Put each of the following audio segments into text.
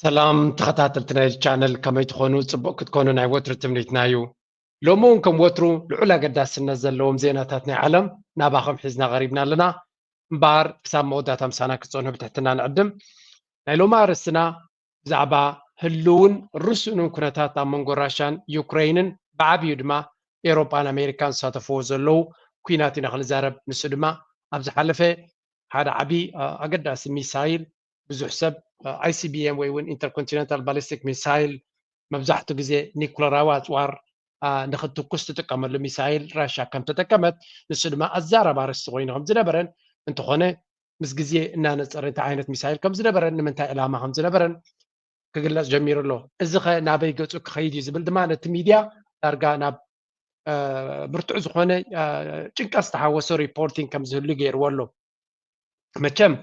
ሰላም ተኸታተልቲ ናይ ቻነል፣ ከመይ ትኾኑ? ጽቡቕ ክትኮኑ ናይ ወትሩ ትምኒትና እዩ። ሎሚ እውን ከም ወትሩ ልዑል ኣገዳስነት ዘለዎም ዜናታት ናይ ዓለም ናባኹም ሒዝና ቀሪብና ኣለና። እምበኣር ክሳብ መወዳእታ ምሳና ክትጸንሑ ብትሕትና ንዕድም። ናይ ሎሚ ኣርእስትና ብዛዕባ ህልውን ርሱንን ኩነታት ኣብ መንጎ ራሻን ዩክሬይንን፣ ብዓብዩ ድማ ኤውሮጳን ኣሜሪካን ዝሳተፍዎ ዘለዉ ኲናት ኢና ክንዛረብ። ንሱ ድማ ኣብ ዝሓለፈ ሓደ ዓቢ ኣገዳሲ ሚሳይል ብዙሕ ሰብ ኣይሲቢኤም ወይ እውን ኢንተርኮንቲነንታል ባሊስቲክ ሚሳይል፣ መብዛሕትኡ ግዜ ኒኩለራዊ ኣፅዋር ንክትኩስ ትጥቀመሉ ሚሳይል ራሻ ከም ተጠቀመት፣ ንሱ ድማ ኣዛራቢ ኣርእስቲ ኮይኑ ከም ዝነበረን፣ እንተኾነ ምስ ግዜ እናነፀረ እንታይ ዓይነት ሚሳይል ከም ዝነበረን ንምንታይ ዕላማ ከም ዝነበረን ክግለፅ ጀሚሩ ኣሎ። እዚ ኸ ናበይ ገፁ ክኸይድ እዩ ዝብል ድማ ነቲ ሚድያ ዳርጋ ናብ ብርቱዕ ዝኾነ ጭንቀት ዝተሓወሶ ሪፖርቲንግ ከም ዝህሉ ገይርዎ ኣሎ። መቸም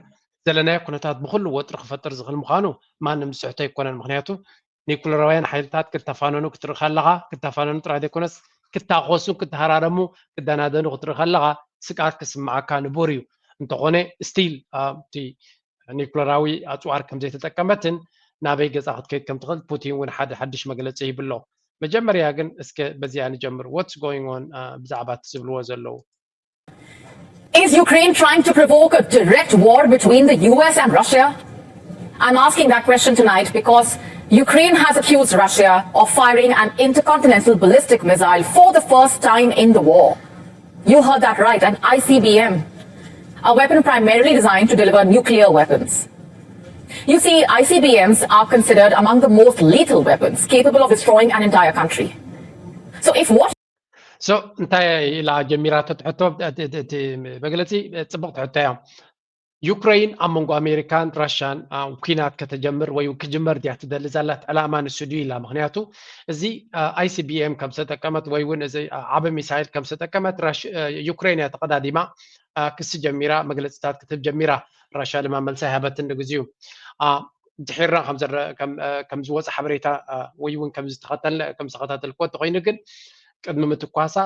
ዘለናዮ ኩነታት ብኹሉ ወጥሪ ክፈጥር ዝኽእል ምዃኑ ማንም ዝስሕቶ ኣይኮነን። ምኽንያቱ ኒኩለራውያን ሓይልታት ክተፋነኑ ክትርኢ ከለኻ፣ ክተፋነኑ ጥራይ ዘይኮነስ ክታኾሱ፣ ክተሃራረሙ፣ ክደናደኑ ክትርኢ ከለኻ ስግኣት ክስምዓካ ንቡር እዩ። እንተኾነ ስቲል እቲ ኒኩለራዊ ኣፅዋር ከም ዘይተጠቀመትን ናበይ ገፃ ክትከይድ ከም ትኽእል ፑቲን እውን ሓደ ሓድሽ መግለፂ ሂቡ ኣሎ። መጀመርያ ግን እስከ በዚኣ ንጀምር። What's going on ብዛዕባ እቲ ዝብልዎ ዘለዉ? Is Ukraine trying to provoke a direct war between the U S and Russia? I'm asking that question tonight because Ukraine has accused Russia of firing an intercontinental ballistic missile for the first time in the war. You heard that right, an I C B M, a weapon primarily designed to deliver nuclear weapons. You see, I C B Ms are considered among the most lethal weapons capable of destroying an entire country. So if what so እንታይ ኢላ ጀሚራቶ ትሕቶ? እቲ መግለፂ ፅቡቅ ትሕቶ እያ። ዩክሬን ኣብ መንጎ ኣሜሪካን ራሽያን ኩናት ከተጀምር ወይ ክጅመር ድያ ትደሊ? ዛላት ዕላማ ንሱ ድዩ ኢላ። ምክንያቱ እዚ ኣይሲቢኤም ከም ዝተጠቀመት ወይ እውን እዚ ዓቢ ሚሳይል ከም ዝተጠቀመት ዩክሬን እያ ተቀዳዲማ ክሲ ጀሚራ፣ መግለፅታት ክትህብ ጀሚራ። ራሽያ ድማ መልሳ ይሃበትን ንግዚኡ ድሒርና ከም ዝወፀ ሓበሬታ ወይ እውን ከም ዝተኸታተልክዎ እንተኮይኑ ግን ቅድሚ ምትኳሳ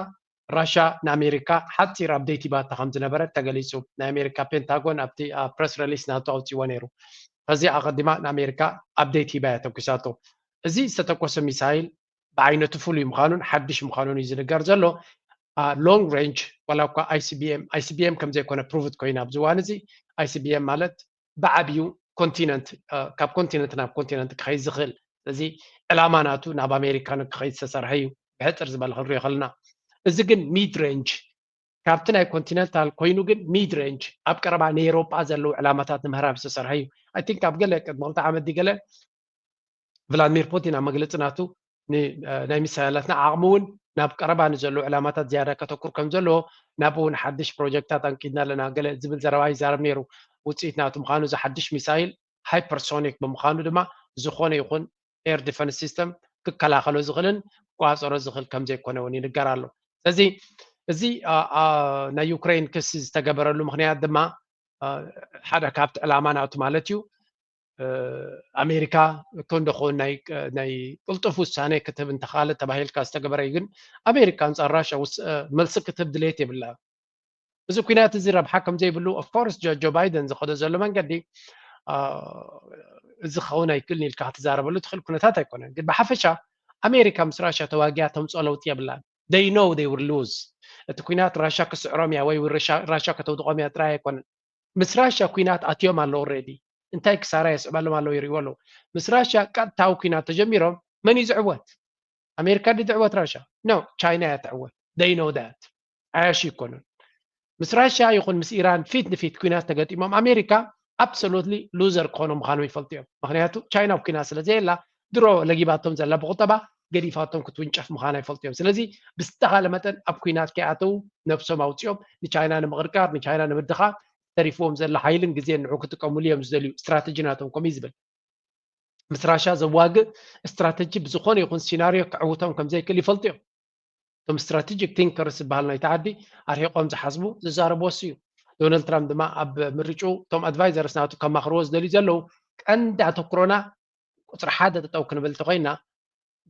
ራሽያ ንኣሜሪካ ሓፂር ኣፕዴት ሂባታ ከም ዝነበረት ተገሊፁ። ናይ ኣሜሪካ ፔንታጎን ኣብቲ ፕረስ ሪሊስ ናቱ ኣውፂዎ ነይሩ። ከዚ ኣቐዲማ ንኣሜሪካ ኣፕዴት ሂባ እያ ተኩሳቶ። እዚ ዝተተኮሰ ሚሳይል ብዓይነቱ ፍሉይ ምዃኑን ሓድሽ ምዃኑን እዩ ዝንገር ዘሎ። ሎንግ ሬንጅ ዋላ እኳ ኣይሲቢኤም ኣይሲቢኤም ከም ዘይኮነ ፕሩቭድ ኮይኑ ኣብዚ እዋን እዚ ኣይሲቢኤም ማለት ብዓብዩ ኮንቲነንት ካብ ኮንቲነንት ናብ ኮንቲነንት ክኸይድ ዝኽእል፣ ስለዚ ዕላማ ናቱ ናብ ኣሜሪካ ንክኸይድ ዝተሰርሐ እዩ። ብሕፅር ዝበለ ክንሪኦ ከለና፣ እዚ ግን ሚድ ሬንጅ ካብቲ ናይ ኮንቲነንታል ኮይኑ ግን ሚድ ሬንጅ ኣብ ቀረባ ናይ ኤሮጳ ዘለዉ ዕላማታት ንምህራብ ዝተሰርሐ እዩ። ኣይ ቲንክ ኣብ ገለ ቅድሚ ክልተ ዓመት ድገለ ቭላድሚር ፑቲን ኣብ መግለፂ ናቱ ናይ ሚሳይላትና ዓቕሚ እውን ናብ ቀረባ ንዘለዉ ዕላማታት ዝያዳ ከተኩር ከም ዘለዎ፣ ናብኡ እውን ሓድሽ ፕሮጀክታት ኣንቂድና ኣለና ገለ ዝብል ዘረባ ይዛረብ ነይሩ። ውፅኢት ናቱ ምዃኑ፣ እዚ ሓድሽ ሚሳይል ሃይፐርሶኒክ ብምዃኑ ድማ ዝኾነ ይኹን ኤር ዲፈንስ ሲስተም ክከላኸሎ ዝኽእልን ክቋፀሮ ዝኽእል ከም ዘይኮነ እውን ይንገር ኣሎ። ስለዚ እዚ ናይ ዩክሬን ክሲ ዝተገበረሉ ምኽንያት ድማ ሓደ ካብቲ ዕላማ ናቱ ማለት እዩ ኣሜሪካ ክንዶ ክውን ናይ ቅልጡፍ ውሳኔ ክትህብ እንተኻለት ተባሂልካ ዝተገበረ እዩ። ግን ኣሜሪካ ኣንፃር ራሽያ መልሲ ክትህብ ድሌት የብላ። እዚ ኩናት እዚ ረብሓ ከም ዘይብሉ ኦፍኮርስ ጆ ባይደን ዝኸዶ ዘሎ መንገዲ እዚ ክኸውን ኣይክእልን ኢልካ ክትዛረበሉ ትኽእል ኩነታት ኣይኮነን። ግን ብሓፈሻ ኣሜሪካ ምስ ራሽያ ተዋጊያ ተምፅኦ ለውጢ የብላን። They know they will lose። እቲ ኩናት ራሽያ ክስዕሮም እያ ወይ ራሽያ ከተውድቖም እያ ጥራይ ኣይኮነን። ምስ ራሽያ ኩናት ኣትዮም ኣለዉ ኦልሬዲ። እንታይ ክሳራ የስዕበሎም ኣለዉ ይርእይዎ ኣለዉ። ምስ ራሽያ ቀጥታዊ ኩናት ተጀሚሮም መን እዩ ዝዕወት? ኣሜሪካ ድዩ ዝዕወት ራሽያ? ኖ፣ ቻይና እያ ትዕወት። They know that። ዓያሹ ይኮኑን። ምስ ራሽያ ይኹን ምስ ኢራን ፊት ንፊት ኩናት ተገጢሞም ኣሜሪካ ኣብሶሉትሊ ሉዘር ክኾኑ ምዃኖም ይፈልጡ እዮም። ምክንያቱ ቻይና ኣብ ኩናት ስለ ዘየላ ድሮ ለጊባቶም ዘላ ብቁጠባ ገዲፋቶም ክትውንጨፍ ምዃና ይፈልጡ እዮም። ስለዚ ብዝተኻለ መጠን ኣብ ኩናት ከይኣተዉ ነብሶም ኣውፂኦም ንቻይና ንምቕርቃር ንቻይና ንምድኻም ተሪፍዎም ዘላ ሓይልን ግዜን ንዑ ክጥቀምሉ እዮም ዝደልዩ። ስትራተጂ ናቶም ከምኡ እዩ ዝብል። ምስ ራሽያ ዘዋግእ ስትራተጂ ብዝኾነ ይኹን ሲናርዮ ክዕውቶም ከም ዘይክእል ይፈልጡ እዮም። እቶም ስትራቴጂክ ቲንከርስ ዝበሃል ናይቲ ዓዲ ኣርሒቖም ዝሓስቡ ዝዛረብዎ እሱ እዩ። ዶናልድ ትራምፕ ድማ ኣብ ምርጭኡ እቶም ኣድቫይዘርስ ናቱ ከማኽርዎ ዝደልዩ ዘለዉ ቀንዲ ኣተኩሮና ቁፅሪ ሓደ ጠጠው ክንብል እንተኮይና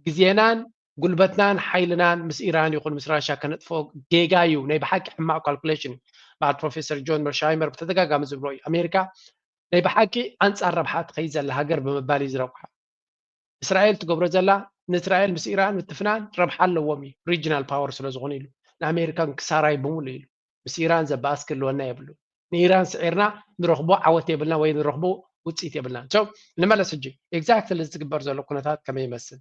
ግዜናን ጉልበትናን ሓይልናን ምስ ኢራን ይኹን ምስ ራሽያ ከነጥፍኦ ጌጋ እዩ። ናይ ብሓቂ ሕማቕ ካልኩሌሽን እዩ። በዓል ፕሮፌሰር ጆን መርሻይመር ብተደጋጋሚ ዝብሎ እዩ። ኣሜሪካ ናይ ብሓቂ ኣንፃር ረብሓ ትኸይድ ዘላ ሃገር ብምባል እዩ ዝረብሓ። እስራኤል ትገብሮ ዘላ ንእስራኤል ምስ ኢራን ምትፍናን ረብሓ ኣለዎም እዩ፣ ሪጅናል ፓወር ስለ ዝኾኑ ኢሉ። ንኣሜሪካን ክሳራይ ብምሉ ኢሉ። ምስ ኢራን ዘበኣስ ክህልወና የብሉ። ንኢራን ስዒርና ንረኽቦ ዓወት የብልና ወይ ንረኽቦ ውፅኢት የብልና። ንመለስ ሕጂ ኤግዛክትሊ ዝትግበር ዘሎ ኩነታት ከመይ ይመስል?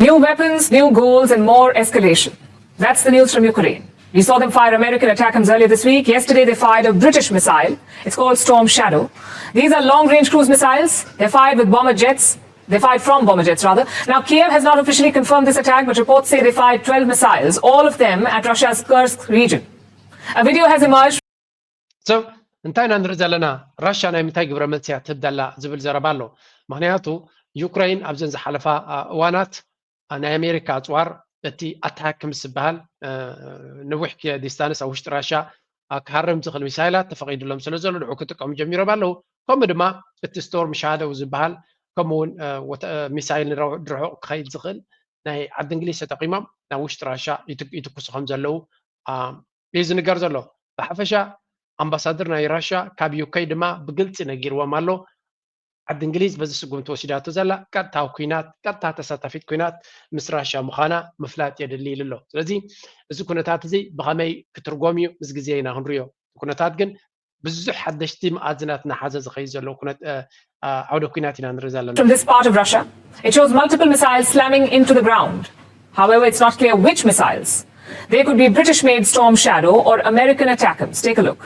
New weapons, new goals, and more escalation. That's the news from Ukraine. We saw them fire American ATACMS earlier this week. Yesterday, they fired a British missile. It's called Storm Shadow. These are long range cruise missiles. They're fired with bomber jets. They fired from bomber jets, rather. Now, Kiev has not officially confirmed this attack, but reports say they fired twelve missiles, all of them at Russia's Kursk region. A video has emerged. So, እንታይ ኢና ንርኢ ዘለና? ራሻ ናይ ምንታይ ግብረ መልሲ እያ ትህብ ዘላ ዝብል ዘረባ ኣሎ። ምክንያቱ ዩክሬን ኣብዘን ዝሓለፋ እዋናት ናይ ኣሜሪካ ኣፅዋር እቲ ኣታክ ምስ ዝበሃል ነዊሕ ዲስታንስ ኣብ ውሽጢ ራሻ ክሃርም ዝኽእል ሚሳይላት ተፈቒዱሎም ስለ ዘሎ ንዑ ክጥቀሙ ጀሚሮም ኣለዉ። ከምኡ ድማ እቲ ስቶርም ሻደው ዝበሃል ከምኡ እውን ሚሳይል ንርሑቕ ክኸይድ ዝኽእል ናይ ዓዲ እንግሊዝ ተጠቒሞም ናብ ውሽጢ ራሻ ይትኩሱ ከም ዘለዉ እዩ ዝንገር ዘሎ። ብሓፈሻ ኣምባሳደር ናይ ራሻ ካብ ዩከይ ድማ ብግልፂ ነጊርዎም ኣሎ። ዓዲ እንግሊዝ በዚ ስጉምቲ ወሲዳቶ ዘላ ቀጥታዊ ኩናት ቀጥታ ተሳታፊት ኩናት ምስ ራሻ ምዃና ምፍላጥ የድሊ ኢሉ ኣሎ። ስለዚ እዚ ኩነታት እዚ ብኸመይ ክትርጎም እዩ ምስ ግዜ ኢና ክንሪኦ። ኩነታት ግን ብዙሕ ሓደሽቲ መኣዝናት እናሓዘ ዝኸይድ ዘሎ ዓውደ ኩናት ኢና ንርኢ ዘለና። From this part of Russia, it shows multiple missiles slamming into the ground. However, it's not clear which missiles. They could be British-made Storm Shadow or American ATACMS. Take a look.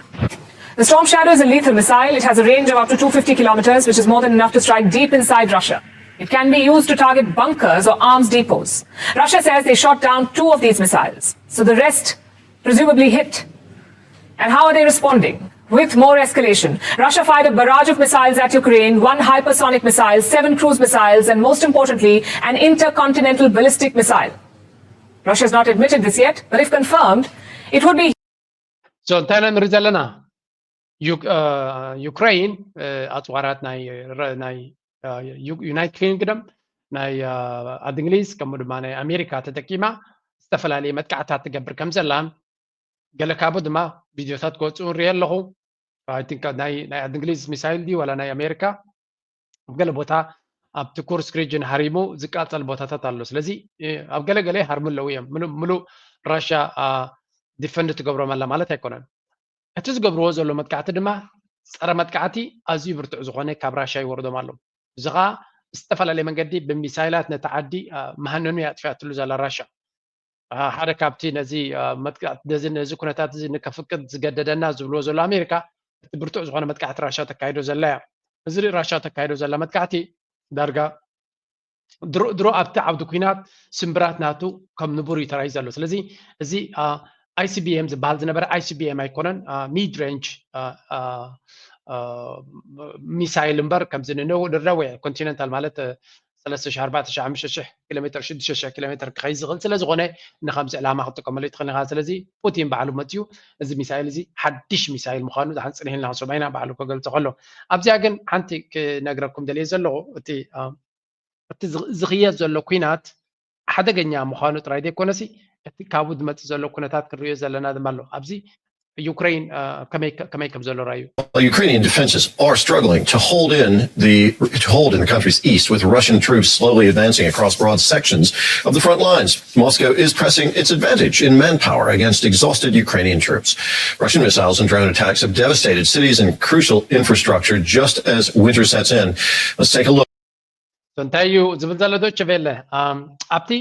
The Storm Shadow is a lethal missile. It has a range of up to two hundred fifty kilometers, which is more than enough to strike deep inside Russia. It can be used to target bunkers or arms depots. Russia says they shot down two of these missiles. So the rest presumably hit. And how are they responding? With more escalation. Russia fired a barrage of missiles at Ukraine, one hypersonic missile, seven cruise missiles, and most importantly, an intercontinental ballistic missile. Russia has not admitted this yet, but if confirmed, it would be. So እንታይ ኢና ንርኢ ዘለና? ዩክሬን ኣፅዋራት ናይ ዩናይትድ ኪንግደም፣ ናይ ዓዲ እንግሊዝ ከምኡ ድማ ናይ ኣሜሪካ ተጠቂማ ዝተፈላለየ መጥቃዕታት ትገብር ከም ዘላን ገለ ካብኡ ድማ ቪድዮታት ክወፅኡ ንሪኢ ኣለኹ። ናይ ዓዲ እንግሊዝ ሚሳይል ድዩ ዋላ ናይ ኣሜሪካ ኣብ ገለ ቦታ ኣብቲ ኩርስክ ሪጅን ሃሪሙ ዝቃፀል ቦታታት ኣሎ። ስለዚ ኣብ ገለ ገለ ይሃርሙ ኣለዉ እዮም። ምሉእ ራሻ ዲፈንድ ትገብሮም ኣላ ማለት ኣይኮነን። እቲ ዝገብርዎ ዘሎ መጥቃዕቲ ድማ ፀረ መጥቃዕቲ ኣዝዩ ብርቱዕ ዝኾነ ካብ ራሻ ይወርዶም ኣሎ። እዚ ከዓ ብዝተፈላለየ መንገዲ ብሚሳይላት ነቲ ዓዲ መሃነኑ እያ ኣጥፊኣትሉ ዘላ ራሻ። ሓደ ካብቲ ነዚ ኩነታት እዚ ንከፍቅድ ዝገደደና ዝብልዎ ዘሎ ኣሜሪካ እቲ ብርቱዕ ዝኾነ መጥቃዕቲ ራሻ ተካይዶ ዘላ እያ። እዚ ራሻ ተካይዶ ዘላ መጥቃዕቲ ዳርጋ ድሮ ኣብቲ ዓውዲ ኩናት ስምብራት ናቱ ከም ንቡር እዩ ተራዩ ዘሎ። ስለዚ እዚ ኣይሲቢኤም ዝበሃል ዝነበረ ኣይሲቢኤም ኣይኮነን፣ ሚድ ሬንጅ ሚሳይል እምበር ከምዚ ንነዊሕ ኮንቲነንታል ማለት ሰለስተ ሺሕ ኣርባዕተ ሺሕ ሓሙሽተ ሺሕ ኪሎ ሜትር ሽዱሽተ ሺሕ ኪሎ ሜትር ክኸይድ ዝኽእል ስለ ዝኾነ ንኸምዚ ዕላማ ክጥቀመሉ ይትኽእል ኢኻ። ስለዚ ፑቲን ባዕሉ መፅዩ እዚ ሚሳይል እዚ ሓድሽ ሚሳይል ምዃኑ ዝሓን ፅንሕ ኢልና ክንሰምዖ ኢና ባዕሉ ክገልፆ ከሎ። ኣብዚኣ ግን ሓንቲ ክነግረኩም ደልየ ዘለኹ እቲ እቲ ዝኽየድ ዘሎ ኩናት ሓደገኛ ምዃኑ ጥራይ ዘይኮነሲ እቲ ካብኡ ዝመፅእ ዘሎ ኩነታት ክንሪኦ ዘለና ድማ ኣሎ። ኣብዚ ዩክሬን ከመይ ከም ዘሎ ራዩ። Ukrainian defenses are struggling to hold in the to hold in the country's east, with Russian troops slowly advancing across broad sections of the front lines. Moscow is pressing its advantage in manpower against exhausted Ukrainian troops. Russian missiles and drone attacks have devastated cities and crucial infrastructure just as winter sets in. Let's take a look. እንታይ እዩ ዝብል ዘሎ ዶቸ ቬለ ኣብቲ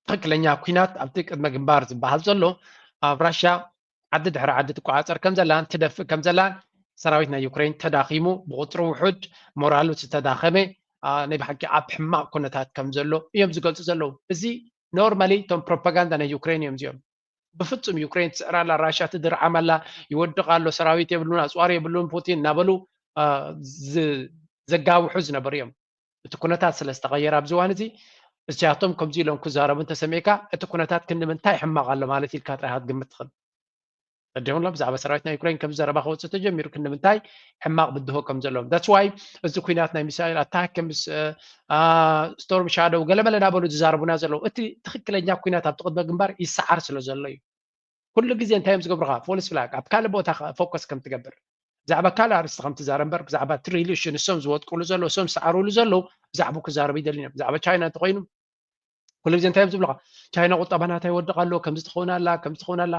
ትኽክለኛ ኩናት ኣብቲ ቅድመ ግንባር ዝበሃል ዘሎ ኣብ ራሻ ዓዲ ድሕሪ ዓዲ ትቆፃፀር ከም ዘላን ትደፍእ ከም ዘላን ሰራዊት ናይ ዩክሬን ተዳኺሙ ብቁፅሪ ውሑድ ሞራሉ ዝተዳኸመ ናይ ብሓቂ ኣብ ሕማቕ ኩነታት ከም ዘሎ እዮም ዝገልፁ ዘለዉ። እዚ ኖርማሊ እቶም ፕሮፓጋንዳ ናይ ዩክሬን እዮም እዚኦም። ብፍፁም ዩክሬን ትስዕር ኣላ፣ ራሻ ትድርዓም ኣላ፣ ይወድቕ ኣሎ፣ ሰራዊት የብሉን፣ ኣፅዋር የብሉን ፑቲን እናበሉ ዘጋውሑ ዝነበሩ እዮም። እቲ ኩነታት ስለ ዝተቐየረ ኣብዚ እዋን እዚ እዚኣቶም ከምዚ ኢሎም ክዛረቡ እንተሰሚዕካ እቲ ኩነታት ክንዲ ምንታይ ሕማቕ ኣሎ ማለት ኢልካ ጥራይ ክትግምት ትኽእል። ተረዲእኩም ኣሎ? ብዛዕባ ሰራዊት ናይ ዩክሬን ከምዚ ዘረባ ክወፅእ ተጀሚሩ ክንዲ ምንታይ ሕማቕ ብድሆ ከም ዘለዎም። That's why እዚ ኩናት ናይ ሚሳይል ኣታክ ምስ ስቶርም ሻዶው ገለመለ እናበሉ ዝዛረቡና ዘለዉ እቲ ትኽክለኛ ኩናት ኣብቲ ቅድመ ግንባር ይሰዓር ስለ ዘሎ እዩ። ኩሉ ግዜ እንታይ እዮም ዝገብሩኻ? ፎልስ ፍላግ ኣብ ካልእ ቦታ ፎከስ ከም ትገብር ብዛዕባ ካልእ ኣርእስቲ ከም ትዛረብ እምበር ብዛዕባ እቲ ሪል ኢሹ ንሶም ዝወድቅሉ ዘለዉ እሶም ዝሰዓርሉ ዘለዉ ብዛዕባኡ ክዛረቡ ኣይደልዩን እዮም። ብዛዕባ ቻይና እንተኾይኑ ኩሉ ግዜ እንታይ እዮም ዝብሉኻ? ቻይና ቁጠባ ናታ ይወድቕ ኣሎ፣ ከምዚ ትኸውን ኣላ፣ ከምዚ ትኸውን ኣላ።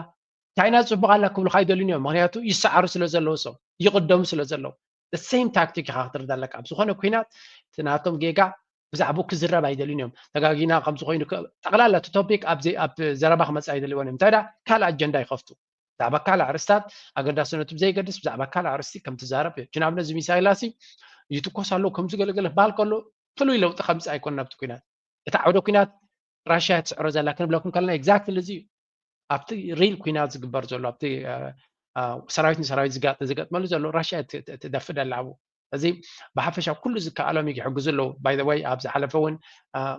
ቻይና ትጽብቕ ኣላ ክብሉኻ ኣይደልዩን እዮም። ምኽንያቱ ይሰዓሩ ስለ ዘለዉ እሶም፣ ይቕደሙ ስለ ዘለዉ። The same ታክቲክ ኢኻ ክትርዳ ኣለካ። ኣብ ዝኾነ ኲናት እቲ ናቶም ጌጋ ብዛዕባኡ ክዝረብ ኣይደልዩን እዮም። ተጋጊና ከምዚ ኮይኑ ጠቕላላ እቲ ቶፒክ ኣብ ዘረባ ክመጽእ ኣይደልይዎን እዮም። እንታይ ደኣ ካልእ ኣጀንዳ ይኸፍቱ። ብዛዕባ ካልእ ኣርእስታት ኣገዳስነቱ ብዘይገድስ ብዛዕባ ካልእ ኣርእስቲ ከም ትዛረብ እዩ። ንኣብነት እዚ ሚሳይል ኣሲ ይትኮስ ኣሎ ከምዚ ገለገለ ክበሃል ከሎ ፍሉይ ለውጢ ከምጽእ ኣይኮነን ኣብቲ ኲናት። እቲ ዓውደ ኲናት ራሽያ እያ ትስዕሮ ዘላ ክንብለኩም ከለና ኤግዛክትሊ እዚ እዩ። ኣብቲ ሪል ኲናት ዝግበር ዘሎ ኣብቲ ሰራዊት ንሰራዊት ዝገጥመሉ ዘሎ ራሽያ ትደፍእ ደላ ኣብኡ። እዚ ብሓፈሻ ኩሉ ዝከኣሎም ይሕግዙ ኣለዉ። ባይ ዘ ወይ ኣብ ዝሓለፈ እውን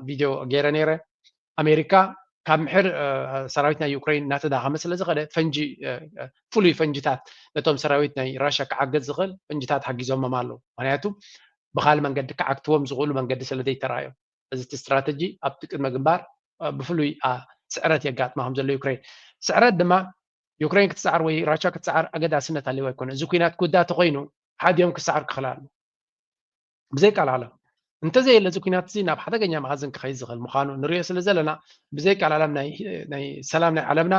ቪድዮ ገይረ ነይረ። ኣሜሪካ ካብ ምሕር ሰራዊት ናይ ዩክሬን እናተዳኸመ ስለ ዝኸደ ፈንጂ ፍሉይ ፈንጂታት ነቶም ሰራዊት ናይ ራሽያ ክዓገዝ ዝኽእል ፈንጂታት ሓጊዞሞም ኣለዉ። ምክንያቱ ብካል መንገዲ ክዓግትዎም ዝኽእሉ መንገዲ ስለ ዘይተራዮም እዚ እቲ ስትራተጂ ኣብቲ ቅድመ ግንባር ብፍሉይ ስዕረት የጋጥማ ከም ዘሎ ዩክሬን። ስዕረት ድማ ዩክሬን ክትሰዓር ወይ ራሻ ክትሰዓር ኣገዳስነት ኣለዎ ኣይኮነ። እዚ ኩናት ክውዳ ተኮይኑ ሓዲኦም ክሰዓር ክኽእል ኣሎ። ብዘይ ቃል ዓለም እንተዘየለ እዚ ኩናት እዚ ናብ ሓደገኛ መኣዝን ክኸይድ ዝኽእል ምዃኑ ንሪኦ ስለ ዘለና ብዘይ ቃል ዓለም ናይ ሰላም ናይ ዓለምና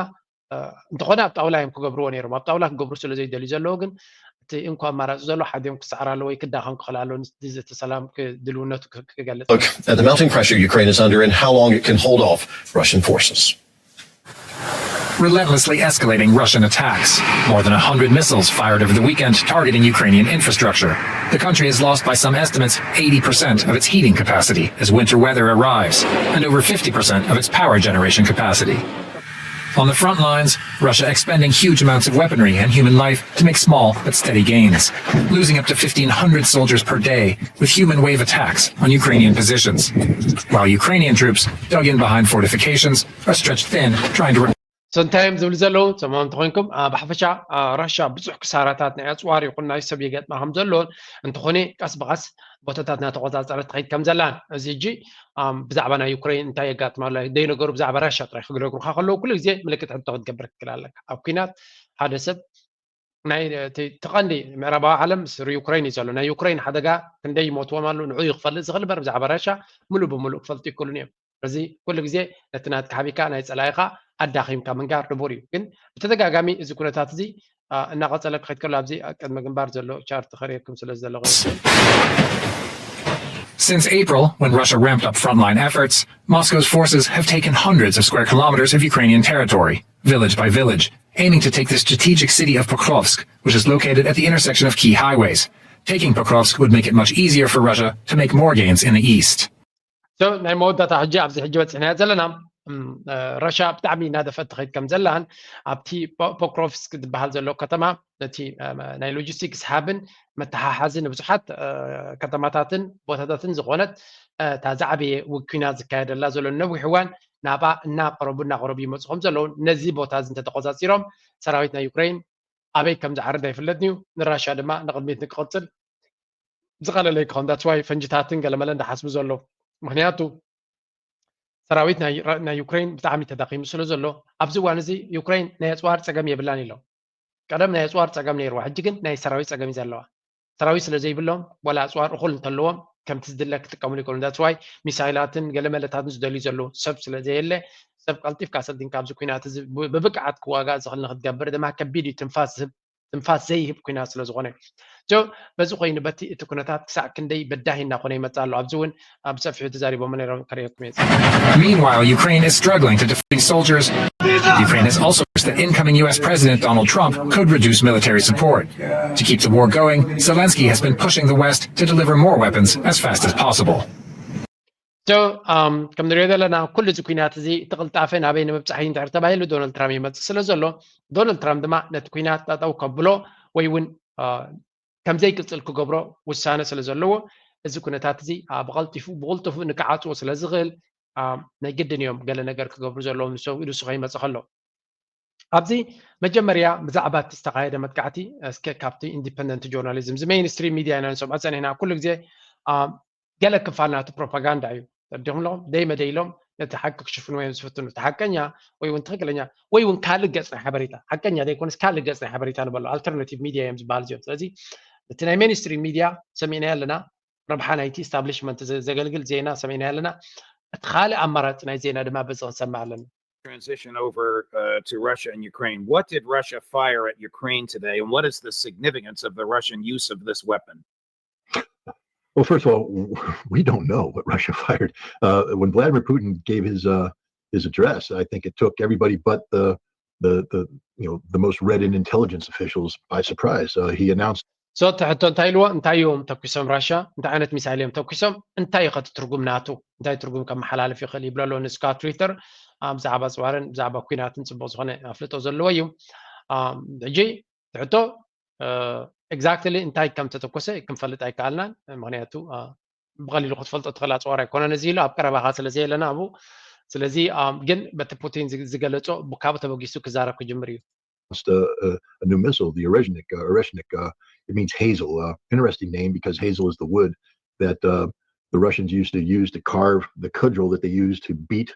እንተኾነ ኣብ ጣውላ እዮም ክገብርዎ ነይሮም። ኣብ ጣውላ ክገብሩ ስለ ዘይደልዩ ዘለዉ ግን እቲ እንኮ ኣማራፂ ዘሎ ሓዲኦም ክሰዓር ኣለዎ ወይ ክዳኸም ክኽእል ኣለዎ። እቲ ሰላም ድልውነቱ ክገልፅ። Look at the mounting pressure Ukraine is under and how long it can hold off Russian forces. Relentlessly escalating Russian attacks. More than one hundred missiles fired over the weekend targeting Ukrainian infrastructure. The country has lost, by some estimates, eighty percent of its heating capacity as winter weather arrives, and over fifty percent of its power generation capacity. On the front lines, Russia expending huge amounts of weaponry and human life to make small but steady gains, losing up to fifteen hundred soldiers per day with human wave attacks on Ukrainian positions, while Ukrainian troops dug in behind fortifications are stretched thin trying to So እንታይ እዮም ዝብሉ ዘለዉ? ሰማም እንተኮይንኩም ብሓፈሻ ራሻ ብዙሕ ክሳራታት ናይ ኣፅዋር ይኹን ናይ ሰብ ይገጥማ ከም ዘሎን እንተኾነ ቀስ ብቐስ ቦታታት እናተቆፃፀረት ትኸይድ ከም ዘላን እዚ ሕጂ ብዛዕባ ናይ ዩክሬን እንታይ የጋጥማ ኣሎ ዘይነገሩ ብዛዕባ ራሻ ጥራይ ክነግሩካ ከለዉ ኩሉ ግዜ ምልክት ሕቶ ክትገብር ትክእል ኣለካ። ኣብ ኩናት ሓደ ሰብ ናይ ተቐንዲ ምዕራባዊ ዓለም ስሪ ዩክሬን እዩ ዘሎ። ናይ ዩክሬን ሓደጋ ክንደይ ይሞትዎም ኣሉ ንዑ ይክፈልጥ ዝኽእል በር ብዛዕባ ራሻ ሙሉእ ብሙሉእ ክፈልጡ ይክእሉን እዮም። እዚ ኩሉ ግዜ ነቲ ናትካ ሓቢካ ናይ ጸላኢኻ ኣዳኺምካ ምንጋር ንቡር እዩ። ግን ብተደጋጋሚ እዚ ኩነታት እዚ እናቐጸለ ክኸይድ ከሎ ኣብዚ ቅድሚ ግንባር ዘሎ ቻርት ከርእየኩም ስለ ዘለኹ Since April, when Russia ramped up frontline efforts, Moscow's forces have taken hundreds of square kilometers of Ukrainian territory, village by village, aiming to take the strategic city of Pokrovsk, which is located at the intersection of key highways. Taking Pokrovsk would make it much easier for Russia to make more gains in the east. So ናይ መወዳእታ ሕጂ ኣብዚ ሕጂ በፂሕናዮ ዘለና ራሻ ብጣዕሚ እናደፈት ትኸይድ ከም ዘላን ኣብቲ ፖክሮቭስክ ዝበሃል ዘሎ ከተማ ነቲ ናይ ሎጂስቲክስ ሃብን መተሓሓዚ ንብዙሓት ከተማታትን ቦታታትን ዝኾነት እታ ዝዓበየ ውግ ኲናት ዝካየደላ ዘሎ ነዊሕ እዋን ናብኣ እናቐረቡ እናቐረቡ ይመፁ ከም ዘለውን ነዚ ቦታ እዚ እንተተቆፃፂሮም ሰራዊት ናይ ዩክሬን ኣበይ ከም ዝዓርድ ኣይፍለጥን እዩ። ንራሻ ድማ ንቕድሚት ንክቕፅል ዝቐለለ ይክኸውን። That's why ፈንጅታትን ገለመለ እንዳሓስቡ ዘለዉ ምክንያቱ ሰራዊት ናይ ዩክሬን ብጣዕሚ ተዳኺሙ ስለ ዘሎ ኣብዚ እዋን እዚ ዩክሬን ናይ ኣፅዋር ፀገም የብላን ኢሎም። ቀደም ናይ ኣፅዋር ፀገም ነይርዋ፣ ሕጂ ግን ናይ ሰራዊት ፀገም እዩ ዘለዋ። ሰራዊት ስለ ዘይብሎም ዋላ ኣፅዋር እኹል እንተለዎም ከምቲ ዝድለ ክጥቀምሉ ይኮኑ። That's why ሚሳይላትን ገለመለታትን ዝደልዩ ዘለዉ ሰብ ስለ ዘየለ ሰብ ቀልጢፍካ ሰልጢንካ ኣብዚ ኩናት እዚ ብብቅዓት ክዋጋእ ዝኽእል ንክትገብር ድማ ከቢድ እዩ። ትንፋስ ዝህብ ትንፋስ ዘይህብ ኩናት ስለ ዝኾነ እዩ። በዚ ኮይኑ በቲ እቲ ኩነታት ክሳዕ ክንደይ በዳሂ እናኾነ ይመፅእ ኣሎ። ኣብዚ እውን ብሰፊሑ ተዛሪቦም ነይሮም ከርእየኩም እየ። Meanwhile, Ukraine is struggling to defend soldiers. Ukraine has also urged that incoming U S President Donald Trump could reduce military support. To keep the war going, Zelensky has been pushing the West to deliver more weapons as fast as possible. So ከም ንሪኦ ዘለና ኩሉ እዚ ኩናት እዚ እቲ ቅልጣፈ ናበይ ንምብፃሕ እዩ እንድሕር ተባሂሉ ዶናልድ ትራምፕ ይመፅእ ስለ ዘሎ ዶናልድ ትራምፕ ድማ ነቲ ኩናት ጠጠው ከብሎ ወይ እውን ከም ዘይቅፅል ክገብሮ ውሳነ ስለ ዘለዎ እዚ ኩነታት እዚ ብቐልጢፉ ብቕልጥፉ ንክዓፅዎ ስለ ዝኽእል ናይ ግድን እዮም ገለ ነገር ክገብሩ ዘለዎም ንሱ ከይመፅእ ከሎ ኣብዚ መጀመርያ ብዛዕባ እቲ ዝተኻየደ መጥቃዕቲ እስከ ካብቲ ኢንዲፐንደንት ጆርናሊዝም እዚ ሜይንስትሪም ሚድያ ኢና ንሰምዖ ፀኒሕና ኩሉ ግዜ ገለ ክፋል ናቱ ፕሮፓጋንዳ እዩ ተረዲኹም ኣለኹም ደይ መደይ ኢሎም ነቲ ሓቂ ክሽፍኑ እዮም ዝፍትኑ። እቲ ሓቀኛ ወይ እውን ትኽክለኛ ወይ እውን ካልእ ገጽ ናይ ሓበሬታ፣ ሓቀኛ ዘይኮነስ ካልእ ገጽ ናይ ሓበሬታ ንበሎ፣ ኣልተርናቲቭ ሚድያ እዮም ዝበሃል እዚኦም። ስለዚ እቲ ናይ ሜንስትሪም ሚድያ ሰሚዕናዮ ኣለና፣ ረብሓ ናይቲ ኢስታብሊሽመንት ዘ- ዘገልግል ዜና ሰሚዕናዮ ኣለና። እቲ ካልእ ኣማራጺ ናይ ዜና ድማ በዚ ክንሰምዕ ኣለና። Transition over uh, to Russia and Ukraine. What did Russia fire at Ukraine today, and what is the significance of the Russian use of this weapon? Well, first of all, we don't know what Russia fired. Uh, when Vladimir Putin gave his uh, his address, I think it took everybody but the the the you know the most read-in intelligence officials by surprise. Uh, he announced So እቲ ሕቶ እንታይ ኢልዎ? እንታይ እዮም ተኩሶም ራሻ? እንታይ ዓይነት ሚሳይል እዮም ተኩሶም? እንታይ እዩ ከቲ ትርጉም ናቱ? እንታይ ትርጉም ከመሓላልፍ ይኽእል ይብሎ ኣለዎ ንስካ ትዊተር። ብዛዕባ ፅዋርን ብዛዕባ ኩናትን ፅቡቅ ዝኾነ ኣፍልጦ ዘለዎ እዩ። ሕጂ ሕቶ ኤግዛክትሊ እንታይ ከም ተተኮሰ ክንፈልጥ ኣይከኣልናን። ምክንያቱ ብቀሊሉ ክትፈልጦ ትኽእል ኣፅዋር ኣይኮነን እዚ ኢሉ ኣብ ቀረባኻ ስለ ዘየለና ኣብኡ። ስለዚ ግን በቲ ፑቲን ዝገለፆ ካብኡ ተበጊሱ ክዛረብ ክጅምር እዩ። announced a, a, a new missile, the Oreshnik. Uh, Oreshnik, uh, it means hazel. Uh, interesting name because hazel is the wood that uh, the Russians used to use to carve the cudgel that they used to beat,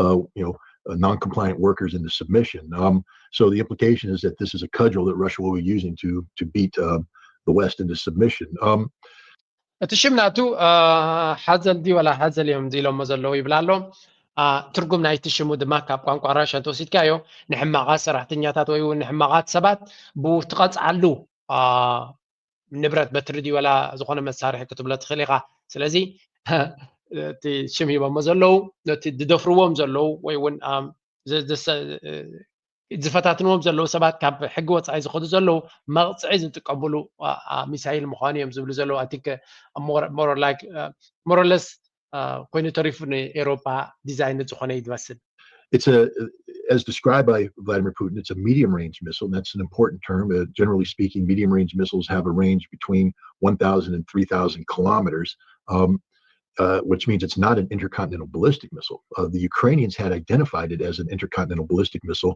uh, you know, uh, non-compliant workers into submission. Um, so the implication is that this is a cudgel that Russia will be using to to beat uh, the West into submission. Um, እቲ ሽም ናቱ ሓዘል ድዩ ወላ ሓዘል እዮም ኢሎሞ ዘለዉ ይብላ ኣሎ። ትርጉም ናይቲ ሽሙ ድማ ካብ ቋንቋ ራሻ እንተወሲድካዮ ንሕማቓት ሰራሕተኛታት ወይ እውን ንሕማቓት ሰባት ብትቐፅዓሉ ንብረት በትሪ ድዩ ወላ ዝኾነ መሳርሒ ክትብሎ ትኽእል ኢኻ። ስለዚ እቲ ሽም ሂቦሞ ዘለዉ ነቲ ዝደፍርዎም ዘለዉ ወይ እውን ዝፈታትንዎም ዘለዉ ሰባት ካብ ሕጊ ወፃኢ ዝኸዱ ዘለዉ መቕፅዒ ዝጥቀምሉ ሚሳይል ምዃኑ እዮም ዝብሉ ዘለዉ። I think more like more or less ኮይኑ ተሪፉ ንኤሮፓ ዲዛይን ዝኾነ እዩ ዝመስል። It's a, as described by Vladimir Putin, it's a medium range missile. And that's an important term. Uh, generally speaking, medium range missiles have a range between one thousand and three thousand kilometers, um, uh, which means it's not an intercontinental ballistic missile. Uh, the Ukrainians had identified it as an intercontinental ballistic missile,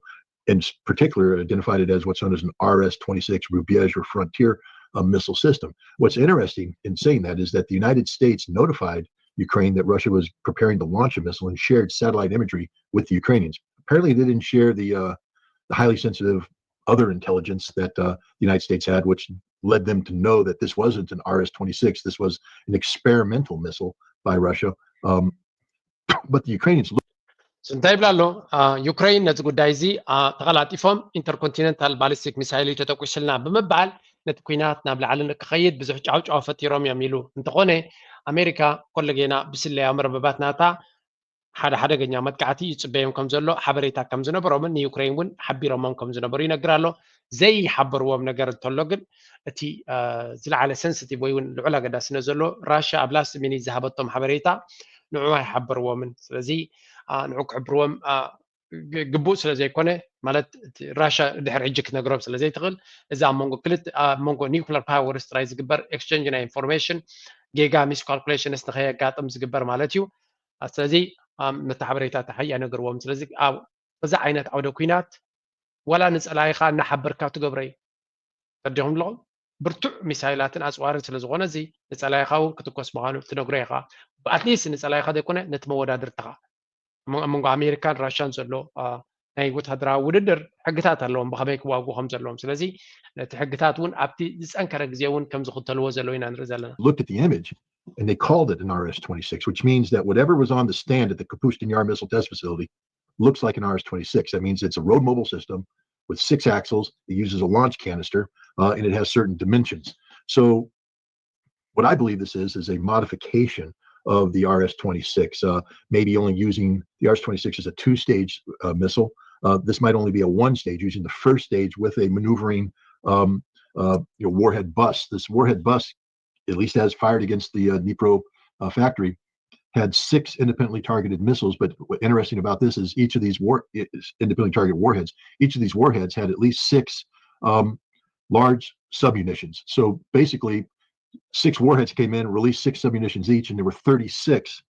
in particular, identified it as what's known as an R S twenty-six Rubezh or Frontier uh, missile system. What's interesting in saying that is that the United States notified Ukraine that Russia was preparing to launch a missile and shared satellite imagery with the Ukrainians. Apparently, they didn't share the uh, the highly sensitive other intelligence that uh, the United States had, which led them to know that this wasn't an R S twenty-six. This was an experimental missile by Russia. Um, but the Ukrainians looked እንታይ ይብላ ኣሎ? ዩክሬን ነዚ ጉዳይ እዚ ተቐላጢፎም ኢንተርኮንቲነንታል ባሊስቲክ ሚሳይል እዩ ተተኩስልና ብምባል ነቲ ኩናት ናብ ላዕሊ ንክኸይድ ብዙሕ ጫውጫው ፈጢሮም እዮም ኢሉ። እንተኾነ ኣሜሪካ ኮለጌና ብስለያ መርበባት ናታ ሓደ ሓደገኛ መጥቃዕቲ ይፅበዮም ከም ዘሎ ሓበሬታ ከም ዝነበሮምን ንዩክሬን እውን ሓቢሮሞም ከም ዝነበሩ ይነግር ኣሎ። ዘይሓበርዎም ነገር እንተሎ ግን እቲ ዝለዓለ ሰንስቲቭ ወይ እውን ልዑል ኣገዳስነት ዘሎ ራሻ ኣብ ላስት ሚኒት ዝሃበቶም ሓበሬታ ንዑ ኣይሓበርዎምን። ስለዚ ንዑ ክሕብርዎም ግቡእ ስለ ዘይኮነ ማለት ራሻ ድሕሪ ሕጂ ክትነግሮም ስለ ዘይትኽእል እዚ ኣብ መንጎ ክልተ ኣብ መንጎ ኒውክለር ፓወርስ ጥራይ ዝግበር ኤክስቸንጅ ናይ ኢንፎርሜሽን ጌጋ ሚስካልኩሌሽንስ ንከየጋጥም ዝግበር ማለት እዩ። ስለዚ ነቲ ሓበሬታ ተሓያ ነገርዎም። ስለዚ ኣብ እዚ ዓይነት ዓውደ ኩናት ዋላ ንፀላኢኻ እናሓበርካ ትገብሮ እዩ። ተረዲኹም ኣለኹም? ብርቱዕ ሚሳይላትን ኣፅዋርን ስለ ዝኾነ እዚ ንፀላኢኻ እውን ክትኮስ ምዃኑ ትነግሮ ኢኻ። ኣትሊስት ንፀላኢኻ ዘይኮነ ነቲ መወዳድርትኻ ኣብ መንጎ ኣሜሪካን ራሻን ዘሎ ናይ ወታደራዊ ውድድር ሕግታት ኣለዎም ብኸመይ ክዋጉ ከም ዘለዎም። ስለዚ ነቲ ሕግታት እውን ኣብቲ ዝፀንከረ ግዜ እውን ከም ዝኽተልዎ ዘለዉ ኢና ንርኢ ዘለና። Looked at the image and they called it an R S twenty-six, which means that whatever was on the stand at the Kapustin Yar missile test facility looks like an R S twenty-six. That means it's a road mobile system with six axles. It uses a launch canister uh, and it has certain dimensions. So what I believe this is is a modification of the R S twenty-six, uh, maybe only using the R S twenty-six is a two-stage uh, missile. Uh, this might only be a one-stage, using the first stage with a maneuvering um, uh, you know, warhead bus. This warhead bus, at least as fired against the uh, Dnipro uh, factory, had six independently targeted missiles. But what's interesting about this is each of these war independently targeted warheads, each of these warheads had at least six um, large submunitions. So basically, six warheads came in, released six submunitions each, and there were thirty-six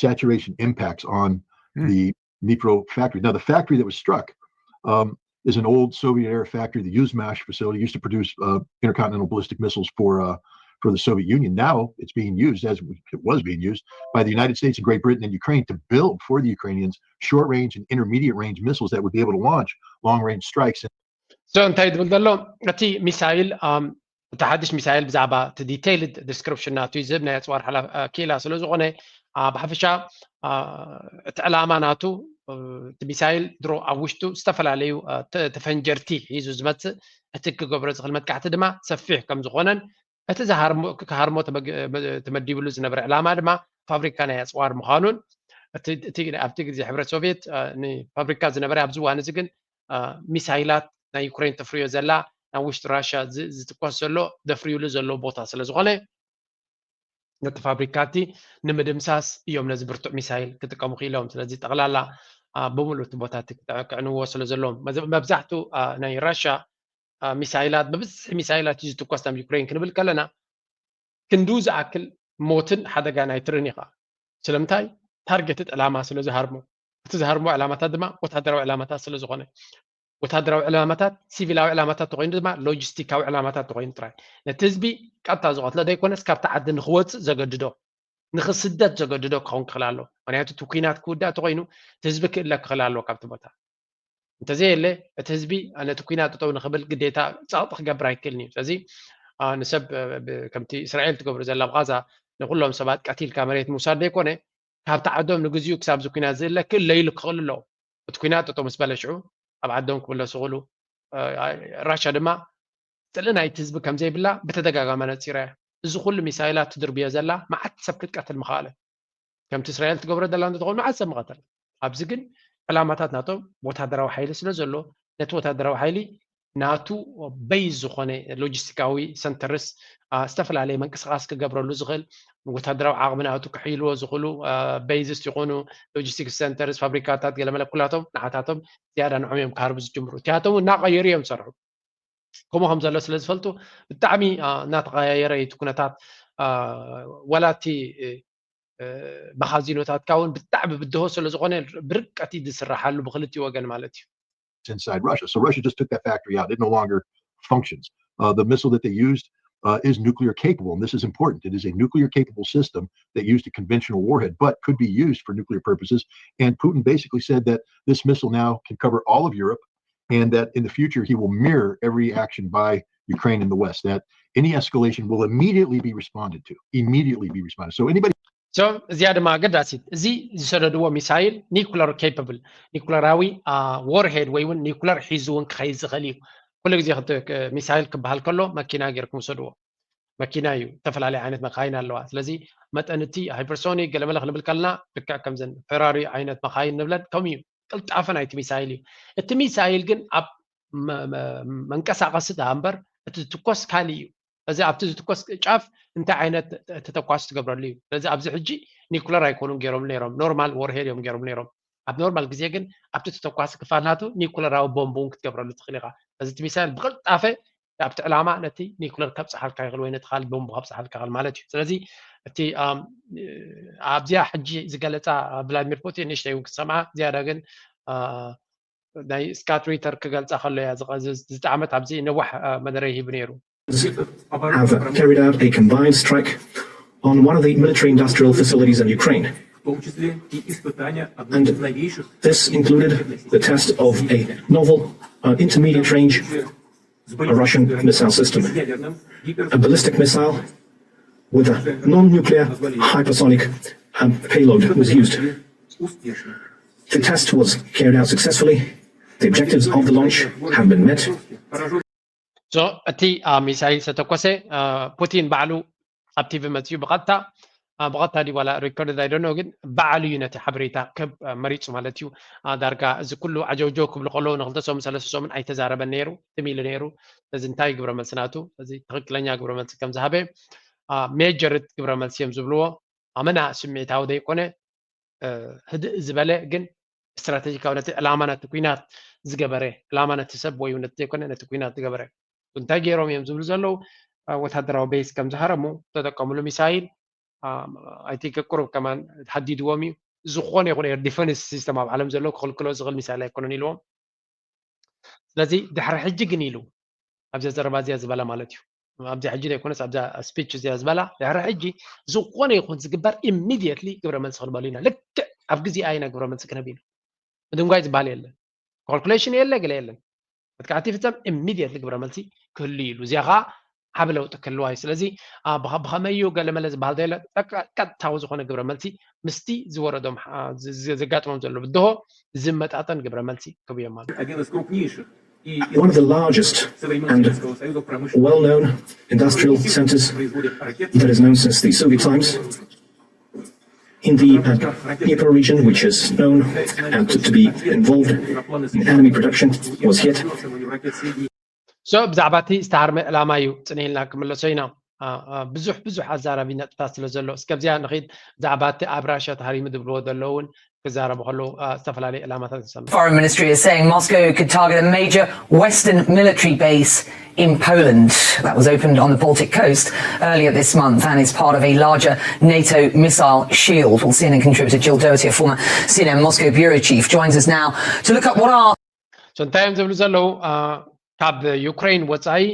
saturation impacts on mm. the Dnipro factory. Now, the factory that was struck um, is an old Soviet era factory, the Yuzmash facility, used to produce uh, intercontinental ballistic missiles for uh, for the Soviet Union. Now it's being used, as it was being used by the United States and Great Britain and Ukraine, to build for the Ukrainians short range and intermediate range missiles that would be able to launch long range strikes. So እንታይ ዝብል ዘሎ እቲ ሚሳይል እቲ ሓድሽ ሚሳይል ብዛዕባ እቲ detailed description ናቱ እዩ ዝህብ ናይ ኣፅዋር ክኢላ ስለ ዝኾነ ብሓፈሻ እቲ ዕላማ ናቱ እቲ ሚሳይል ድሮ ኣብ ውሽጡ ዝተፈላለዩ ተፈንጀርቲ ሒዙ ዝመፅእ እቲ ክገብሮ ዝኽእል መጥቃዕቲ ድማ ሰፊሕ ከም ዝኾነን እቲ ክሃርሞ ተመዲብሉ ዝነበረ ዕላማ ድማ ፋብሪካ ናይ ኣፅዋር ምዃኑን ኣብቲ ግዜ ሕብረት ሶቪየት ንፋብሪካ ዝነበረ ኣብዚ እዋን እዚ ግን ሚሳይላት ናይ ዩክሬን ተፍርዮ ዘላ ናብ ውሽጢ ራሽያ ዝትኮስ ዘሎ ደፍርዩሉ ዘሎ ቦታ ስለ ዝኾነ ነቲ ፋብሪካ እቲ ንምድምሳስ እዮም ነዚ ብርቱዕ ሚሳይል ክጥቀሙ ክኢሎም። ስለዚ ጠቕላላ ብምሉእ እቲ ቦታ እቲ ክዕንዎ ስለ ዘለዎም መብዛሕቱ ናይ ራሽያ ሚሳይላት ብብዝሒ ሚሳይላት እዩ ዝትኮስ ናብ ዩክሬን ክንብል ከለና ክንድኡ ዝኣክል ሞትን ሓደጋን ኣይትርን ኢኻ። ስለምንታይ ታርጌትድ ዕላማ ስለ ዝሃርሞ እቲ ዝሃርሞ ዕላማታት ድማ ወታደራዊ ዕላማታት ስለ ዝኾነ ወታደራዊ ዕላማታት ሲቪላዊ ዕላማታት ተኮይኑ ድማ ሎጂስቲካዊ ዕላማታት ተኮይኑ ጥራይ ነቲ ህዝቢ ቀጥታ ዝቐትሎ ዘይኮነስ ካብቲ ዓዲ ንክወፅእ ዘገድዶ ንክስደድ ዘገድዶ ክኸውን ክኽእል ኣሎ። ምክንያቱ እቲ ኩናት ክውዳእ ተኮይኑ እቲ ህዝቢ ክእለ ክኽእል ኣለዎ ካብቲ ቦታ እንተዘየለ እቲ ህዝቢ ነቲ ኩናት ጠጠው ንክብል ግዴታ ፀቕጢ ክገብር ኣይክእልን እዩ። ስለዚ ንሰብ ከምቲ እስራኤል ትገብሮ ዘላ ብጋዛ ንኩሎም ሰባት ቀቲልካ መሬት ምውሳድ ዘይኮነ ካብቲ ዓዶም ንግዚኡ ክሳብ እዚ ኩናት ዝእለ ክእለይሉ ክኽእል ኣለዎ። እቲ ኩናት ጠጠው ምስ በለ ሽዑ ኣብ ዓዶም ክምለሱ ክእሉ ራሻ ድማ ጥልእ ናይቲ ህዝቢ ከምዘይብላ ብተደጋጋሚ ነፂራ እያ። እዚ ኩሉ ሚሳይላት ትድርብዮ ዘላ መዓት ሰብ ክትቀትል ምኽኣለ ከምቲ እስራኤል ትገብሮ ዘላ እንተትኸውን መዓት ሰብ ምቐተል። ኣብዚ ግን ዕላማታት ናቶም ወታደራዊ ሓይሊ ስለ ዘሎ ነቲ ወታደራዊ ሓይሊ ናቱ በይዝ ዝኾነ ሎጂስቲካዊ ሰንተርስ ዝተፈላለየ መንቅስቃስ ክገብረሉ ዝኽእል ወታደራዊ ዓቕሚ ናቱ ክሕይልዎ ዝኽእሉ በይዝስ ይኾኑ ሎጂስቲክስ ሰንተርስ ፋብሪካታት ገለመለ ኩላቶም ንዓታቶም ዝያዳ ንዖም እዮም ክሃርቡ ዝጅምሩ እቲያቶም እናቀየሩ እዮም ዝሰርሑ ከምኡ ከም ዘሎ ስለ ዝፈልጡ ብጣዕሚ እናተቀያየረ እቲ ኩነታት ዋላ እቲ መኻዚኖታትካ እውን ብጣዕሚ ብድሆ ስለ ዝኾነ ብርቀት ዝስራሓሉ ብክልቲኡ ወገን ማለት እዩ inside Russia. So Russia just took that factory out. It no longer functions. Uh, the missile that they used uh, is nuclear capable, and this is important. It is a nuclear capable system that used a conventional warhead, but could be used for nuclear purposes. And Putin basically said that this missile now can cover all of Europe, and that in the future he will mirror every action by Ukraine in the West. That any escalation will immediately be responded to. Immediately be responded. So anybody እዚኣ ድማ ኣገዳሲት እዚ ዝሰደድዎ ሚሳይል ኒኩለር ኬፕብል ኒኩለራዊ ዎርሄድ ወይ እውን ኒኩለር ሒዙ እውን ክኸይድ ዝኽእል እዩ። ኩሉ ግዜ ሚሳይል ክበሃል ከሎ መኪና ጌርኩም ውሰድዎ። መኪና እዩ። ዝተፈላለዩ ዓይነት መካይን ኣለዋ። ስለዚ መጠን እቲ ሃይፐርሶኒክ ገለመለ ክንብል ከለና ልክዕ ከምዘን ፈራሪ ዓይነት መካይን ንብለን ከምኡ እዩ። ቅልጣፈ ናይቲ ሚሳይል እዩ። እቲ ሚሳይል ግን ኣብ መንቀሳቀሲ ደኣ እምበር እቲ ዝትኮስ ካልእ እዩ። እዚ ኣብቲ ዝትኮስ ጫፍ እንታይ ዓይነት ተተኳሲ ትገብረሉ እዩ። ስለዚ ኣብዚ ሕጂ ኒኩለር ኣይኮኑን ገይሮም ነይሮም፣ ኖርማል ወርሄድ እዮም ገይሮም ነይሮም። ኣብ ኖርማል ግዜ ግን ኣብቲ ተተኳሲ ክፋል ናቱ ኒኩለራዊ ቦምብ እውን ክትገብረሉ ትኽእል ኢኻ። እዚ እቲ ሚሳይል ብቅልጣፈ ኣብቲ ዕላማ ነቲ ኒኩለር ከብፅሓልካ ይኽእል ወይ ነቲ ካልእ ቦምብ ከብፅሓልካ ይኽእል ማለት እዩ። ስለዚ እቲ ኣብዚኣ ሕጂ ዝገለፃ ቭላድሚር ፑቲን ንእሽተይ እውን ክትሰምዓ ዝያዳ ግን ናይ ስካት ሪተር ክገልፃ ከሎ እያ ዝጠዓመት ኣብዚ ነዋሕ መደረ ሂቡ ነይሩ have carried out a combined strike on one of the military industrial facilities in Ukraine. And this included the test of a novel uh, intermediate range Russian missile system. A ballistic missile with a non nuclear hypersonic um, payload was used. The test was carried out successfully. The objectives of the launch have been met. So እቲ ሚሳይል ዝተተኮሰ ፑቲን ባዕሉ ኣብ ቲቪ መፅኡ ብቐጥታ ብቐጥታ ድዩ ዋላ ሪኮርድ ኣይደኖ ግን ባዕሉ እዩ ነቲ ሓበሬታ ክብ መሪፁ ማለት እዩ። ዳርጋ እዚ ኩሉ ዓጀውጀው ክብሉ ከለዉ ንክልተ ሰሙን ሰለስተ ሰሙን ኣይተዛረበን ነይሩ ትም ኢሉ ነይሩ። እዚ እንታይ ግብረ መልሲ ናቱ እዚ ትክክለኛ ግብረ መልሲ ከም ዝሃበ ሜጀርት ግብረ መልሲ እዮም ዝብልዎ። ኣመና ስምዒታዊ ዘይኮነ ህድእ ዝበለ ግን ስትራቴጂካዊ ነቲ ዕላማ ነቲ ኩናት ዝገበረ ዕላማ ነቲ ሰብ ወይ ነቲ ዘይኮነ ነቲ ኩናት ዝገበረ እንታይ ገይሮም እዮም ዝብሉ ዘለዉ ወታደራዊ ቤስ ከም ዝሃረሙ ተጠቀምሉ ሚሳይል ኣይቲንክ ቁሩብ ከማን ሃዲድዎም እዩ። ዝኾነ ይኹን ኤር ዲፈንስ ሲስተም ኣብ ዓለም ዘሎ ክኽልክሎ ዝኽእል ሚሳይል ኣይኮነን ኢልዎም። ስለዚ ድሕሪ ሕጂ ግን ኢሉ ኣብዚኣ ዘረባ እዚኣ ዝበላ ማለት እዩ ኣብዚ ሕጂ ዘይኮነስ ኣብዛ ስፒች እዚኣ ዝበላ ድሕሪ ሕጂ ዝኾነ ይኹን ዝግበር ኢሚድየትሊ ግብረ መልሲ ክንበሉ ኢና። ልክዕ ኣብ ግዜኣ ኢና ግብረ መልሲ ክንህብ ኢና። ምድንጓይ ዝበሃል የለን። ካልኩሌሽን የለ፣ ገለ የለን። መጥቃዕቲ ይፍጸም፣ ኢሚድየትሊ ግብረ መልሲ ክህሉ እዩ ኢሉ። እዚኣ ከዓ ዓቢ ለውጢ ክህልዋ እዩ። ስለዚ ብኸመይ እዩ ገለ መለ ዝበሃል ዘየለ፣ ቀጥታዊ ዝኾነ ግብረ መልሲ ምስቲ ዝወረዶም ዘጋጥሞም ዘሎ ብድሆ ዝመጣጠን ግብረ መልሲ ክህቡ እዮም ማለት እዩ። One of the largest and well-known industrial centers that is known since the Soviet times in the uh, Dnieper region, which is known and to be involved in enemy production, was hit. So ብዛዕባ እቲ ዝተሃርመ ዕላማ እዩ ጽንሂልና ክምለሶ ኢና። ብዙሕ ብዙሕ ኣዛራቢ ነጥብታት ስለ ዘሎ እስከ ኣብዚኣ ንኺድ። ብዛዕባ እቲ ኣብ ራሽያ ተሃሪሙ ዝብልዎ ዘለዉ እውን ክዛረቡ ከለዉ ዝተፈላለዩ ዕላማታት ንሰምዕ። Foreign Ministry is saying Moscow could target a major Western military base in Poland that was opened on the Baltic coast earlier this month and is part of a larger NATO missile shield. Well, C N N contributor Jill Doherty, a former C N N Moscow bureau chief, joins us now to look at what are So እንታይ እዮም ዝብሉ ዘለዉ? ካብ ዩክሬን ወፃኢ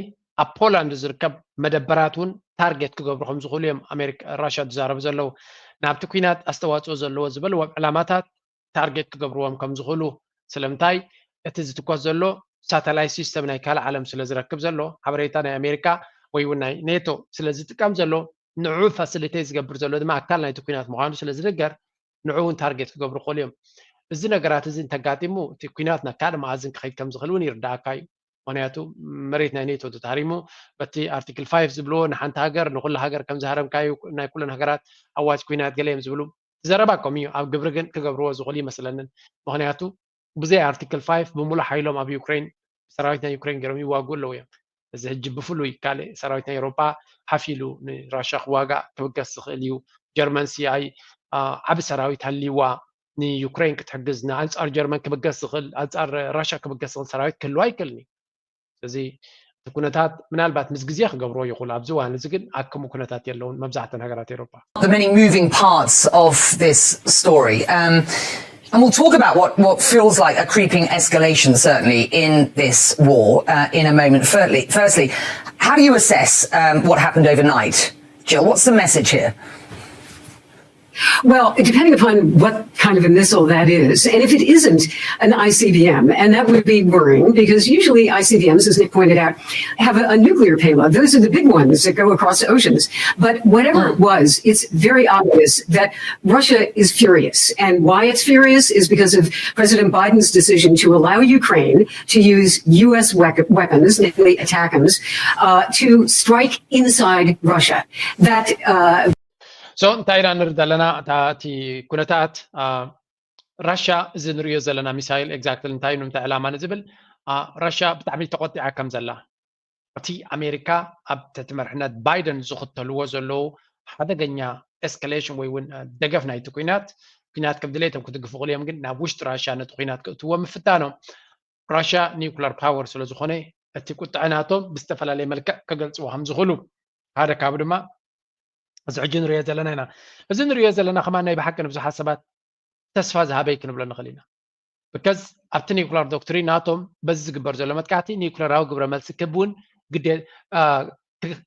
ኣብ ፖላንድ ዝርከብ መደበራት እውን ታርጌት ክገብሩ ከም ዝኽእሉ እዮም ኣሜሪካ ራሽያ ዝዛረቡ ዘለዉ። ናብቲ ኲናት ኣስተዋፅኦ ዘለዎ ዝበልዎም ዕላማታት ታርጌት ክገብርዎም ከም ዝኽእሉ። ስለምንታይ? እቲ ዝትኮስ ዘሎ ሳተላይት ሲስተም ናይ ካልእ ዓለም ስለ ዝረክብ ዘሎ ሓበሬታ ናይ ኣሜሪካ ወይ እውን ናይ ኔቶ ስለ ዝጥቀም ዘሎ ንዑ ፋሲሊቴት ዝገብር ዘሎ ድማ ኣካል ናይቲ ኲናት ምዃኑ ስለ ዝንገር ንዑ እውን ታርጌት ክገብሩ ክኽእሉ እዮም። እዚ ነገራት እዚ እንተጋጢሙ እቲ ኲናት ናብ ካልእ መኣዝን ክኸይድ ከም ዝኽእል እውን ይርዳእካ እዩ። ምክንያቱ መሬት ናይ ኔቶ ተታሪሙ በቲ ኣርቲክል ፋይቭ ዝብልዎ ንሓንቲ ሃገር ንኩሉ ሃገር ከም ዝሃረምካዩ ናይ ኩለን ሃገራት ኣዋጅ ኲናት ገለ እዮም ዝብሉ። ዘረባ ከም እዩ ኣብ ግብሪ ግን ክገብርዎ ዝኽእሉ ይመስለንን። ምክንያቱ ብዘይ ኣርቲክል ፋይቭ ብምሉእ ሓይሎም ኣብ ዩክሬን ሰራዊት ናይ ዩክሬን ገይሮም ይዋግኡ ኣለዉ እዮም። እዚ ሕጂ ብፍሉይ ካልእ ሰራዊት ናይ ኤሮጳ ሓፊሉ ንራሻ ክዋጋእ ክብገስ ዝኽእል እዩ። ጀርመን ሲኣይ ዓቢ ሰራዊት ሃልይዋ ንዩክሬን ክትሕግዝ ንኣንጻር ጀርመን ክብገስ ዝኽእል ኣንጻር ራሻ ክብገስ ዝኽእል ሰራዊት ክህልዋ ኣይክእልን እዩ። ስለዚ እቲ ኩነታት ምናልባት ምስ ግዜ ክገብርዎ ይኽእሉ። ኣብዚ እዋን እዚ ግን ኣብ ከምኡ ኩነታት የለውን መብዛሕተን ሃገራት ኤሮጳ። The many moving parts of this story. Um, and we'll talk about what, what feels like a creeping escalation, certainly, in this war uh, in a moment. Firstly, firstly, how do you assess um, what happened overnight? Jill, what's the message here? Well, depending upon what kind of a missile that is, and if it isn't an I C B M, and that would be worrying because usually I C B Ms, as Nick pointed out, have a, a nuclear payload. Those are the big ones that go across oceans. But whatever it was, it's very obvious that Russia is furious. And why it's furious is because of President Biden's decision to allow Ukraine to use U S weapons, namely ATACMS, uh, to strike inside Russia. That uh, So እንታይ ኢና ንርኢ ዘለና? እቲ ኩነታት ራሻ እዚ ንሪኦ ዘለና ሚሳይል ኤግዛክትሊ እንታይ እዩ ንምንታይ ዕላማ ንዝብል ራሻ ብጣዕሚ ተቆጢዓ ከም ዘላ እቲ ኣሜሪካ ኣብ ትሕቲ መርሕነት ባይደን ዝኽተልዎ ዘለዉ ሓደገኛ ኤስካሌሽን ወይ እውን ደገፍ ናይቲ ኩናት ኩናት ከም ድሌቶም ክትግፉ ክልዮም ግን ናብ ውሽጢ ራሻ ነቲ ኩናት ክእትዎ ምፍታኖም ራሻ ኒውክለር ፓወር ስለ ዝኾነ እቲ ቁጥዐ ናቶም ብዝተፈላለየ መልክዕ ክገልፅዎ ከም ዝኽእሉ ሓደ ካብኡ ድማ እዚ ሕጂ ንሪኦ ዘለና ኢና። እዚ ንሪኦ ዘለና ከማን ናይ ብሓቂ ንብዙሓት ሰባት ተስፋ ዝሃበይ ክንብሎ ንኽእል ኢና። ብከዝ ኣብቲ ኒውክለር ዶክትሪን ናቶም በዚ ዝግበር ዘሎ መጥቃዕቲ ኒውክለራዊ ግብረ መልሲ ክብ እውን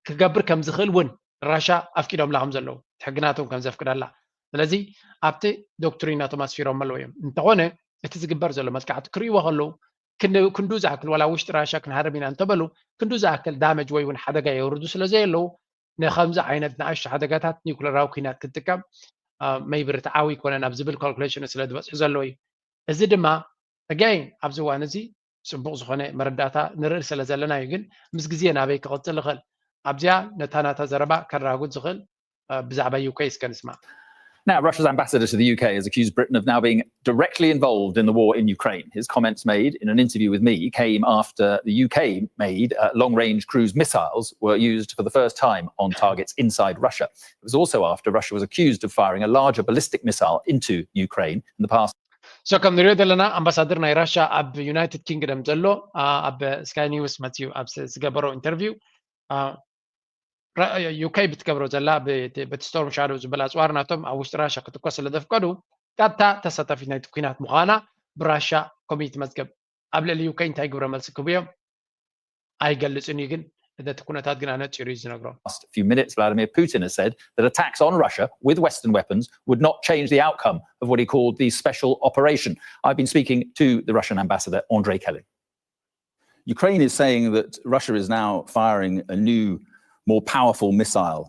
ክገብር ከም ዝኽእል እውን ራሻ ኣፍቂዶምላ ከም ዘለዉ ሕጊ ናቶም ከም ዘፍቅደላ ስለዚ ኣብቲ ዶክትሪን ናቶም ኣስፊሮም ኣለዉ እዮም። እንተኾነ እቲ ዝግበር ዘሎ መጥቃዕቲ ክርእይዎ ከለዉ ክንዱ ዝኣክል ዋላ ውሽጢ ራሻ ክንሃርም ኢና እንተበሉ ክንዱ ዝኣክል ዳመጅ ወይ እውን ሓደጋ የውርዱ ስለ ዘየለዉ ንከምዚ ዓይነት ንኣሽቱ ሓደጋታት ኒኩለራዊ ኩናት ክጥቀም መይቢ ርትዓዊ ይኮነን ኣብ ዝብል ካልኩሌሽን ስለ ዝበፅሑ ዘለዎ እዩ። እዚ ድማ ኣጋይን ኣብዚ እዋን እዚ ፅቡቕ ዝኾነ መረዳእታ ንርኢ ስለ ዘለና እዩ። ግን ምስ ግዜ ናበይ ክቕፅል ይኽእል ኣብዚኣ ነታ ናታ ዘረባ ከራጉድ ዝኽእል ብዛዕባ ዩኬ እስከ ንስማዕ። Now, Russia's ambassador to the U K has accused Britain of now being directly involved in the war in Ukraine. His comments made in an interview with me came after the U K made uh, long range cruise missiles were used for the first time on targets inside Russia. It was also after Russia was accused of firing a larger ballistic missile into Ukraine in the past. So ከም ንሪኦ ዘለና ኣምባሳደር ናይ ራሻ ኣብ ዩናይትድ ኪንግደም ዘሎ ኣብ ስካይ ኒውስ መፅዩ ኣብ ዝገበሮ ኢንተርቪው ዩኬ ብትገብሮ ዘላ በቲ ስቶርም ሻዶ ዝበላ ኣፅዋር ናቶም ኣብ ውሽጢ ራሻ ክትኮስ ስለ ዘፍቀዱ ቀጥታ ተሳታፊት ናይቲ ኩናት ምዃና ብራሻ ኮሚኒቲ መዝገብ ኣብ ልዕሊ ዩኬ እንታይ ግብረ መልሲ ክህቡ እዮም ኣይገልፅን እዩ። ግን እቲ ኩነታት ግን ኣነፂሩ እዩ ዝነግሮ። Last few minutes, Vladimir Putin has said that attacks on Russia with Western weapons would not change the outcome of what he called the special operation. I've been speaking to the Russian ambassador, Andre Kelin. Ukraine is saying that Russia is now firing a new, more powerful missile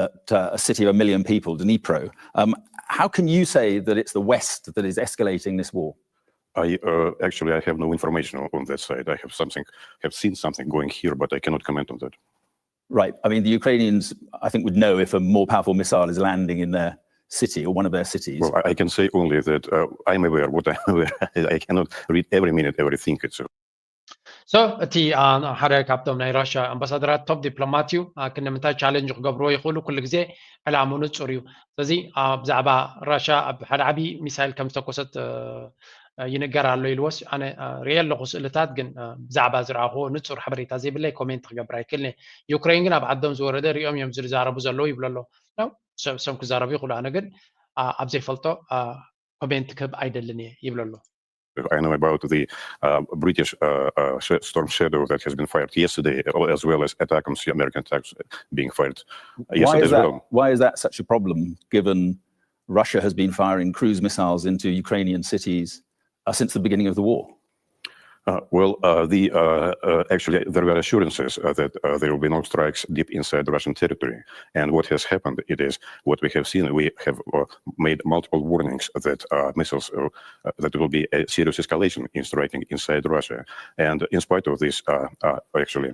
at uh, a city of a million people, Dnipro. Um, how can you say that it's the West that is escalating this war? I uh, actually I have no information on that side. I have something have seen something going here, but I cannot comment on that. Right. I mean, the Ukrainians, I think, would know if a more powerful missile is landing in their city or one of their cities. Well, I, I can say only that uh, I'm aware what I'm aware. I cannot read every minute everything. It's so እቲ ሓደ ካብቶም ናይ ራሽያ ኣምባሳደራት ቶፕ ዲፕሎማት እዩ። ክንዲ ምንታይ ቻለንጅ ክገብርዎ ይኽእሉ፣ ኩሉ ግዜ ዕላሙ ንፁር እዩ። ስለዚ ብዛዕባ ራሽያ ኣብ ሓደ ዓብዪ ሚሳይል ከም ዝተኮሰት ይንገር ኣሎ ኢልዎስ ኣነ ርእየ ኣለኹ ስእልታት፣ ግን ብዛዕባ ዝረኣኽዎ ንፁር ሓበሬታ ዘይብለይ ኮሜንት ክገብር ኣይክእልን እየ። ዩክሬን ግን ኣብ ዓዶም ዝወረደ ሪኦም እዮም ዝዛረቡ ዘለዉ ይብሎ ኣሎ። ሰብ ክዛረቡ ይኽእሉ፣ ኣነ ግን ኣብ ዘይፈልጦ ኮሜንት ክህብ ኣይደልን እየ ይብሎ ኣሎ። I know about the uh, British uh, uh, Storm Shadow that has been fired yesterday, as well as attack on American attacks being fired yesterday why as that, well. Why is that such a problem, given Russia has been firing cruise missiles into Ukrainian cities uh, since the beginning of the war? Uh, well, uh, the uh, uh, actually there were assurances uh, that uh, there will be no strikes deep inside the Russian territory. And what has happened, it is what we have seen. We have uh, made multiple warnings that uh, missiles uh, uh, that will be a serious escalation in striking inside Russia. And in spite of this, uh, uh, actually,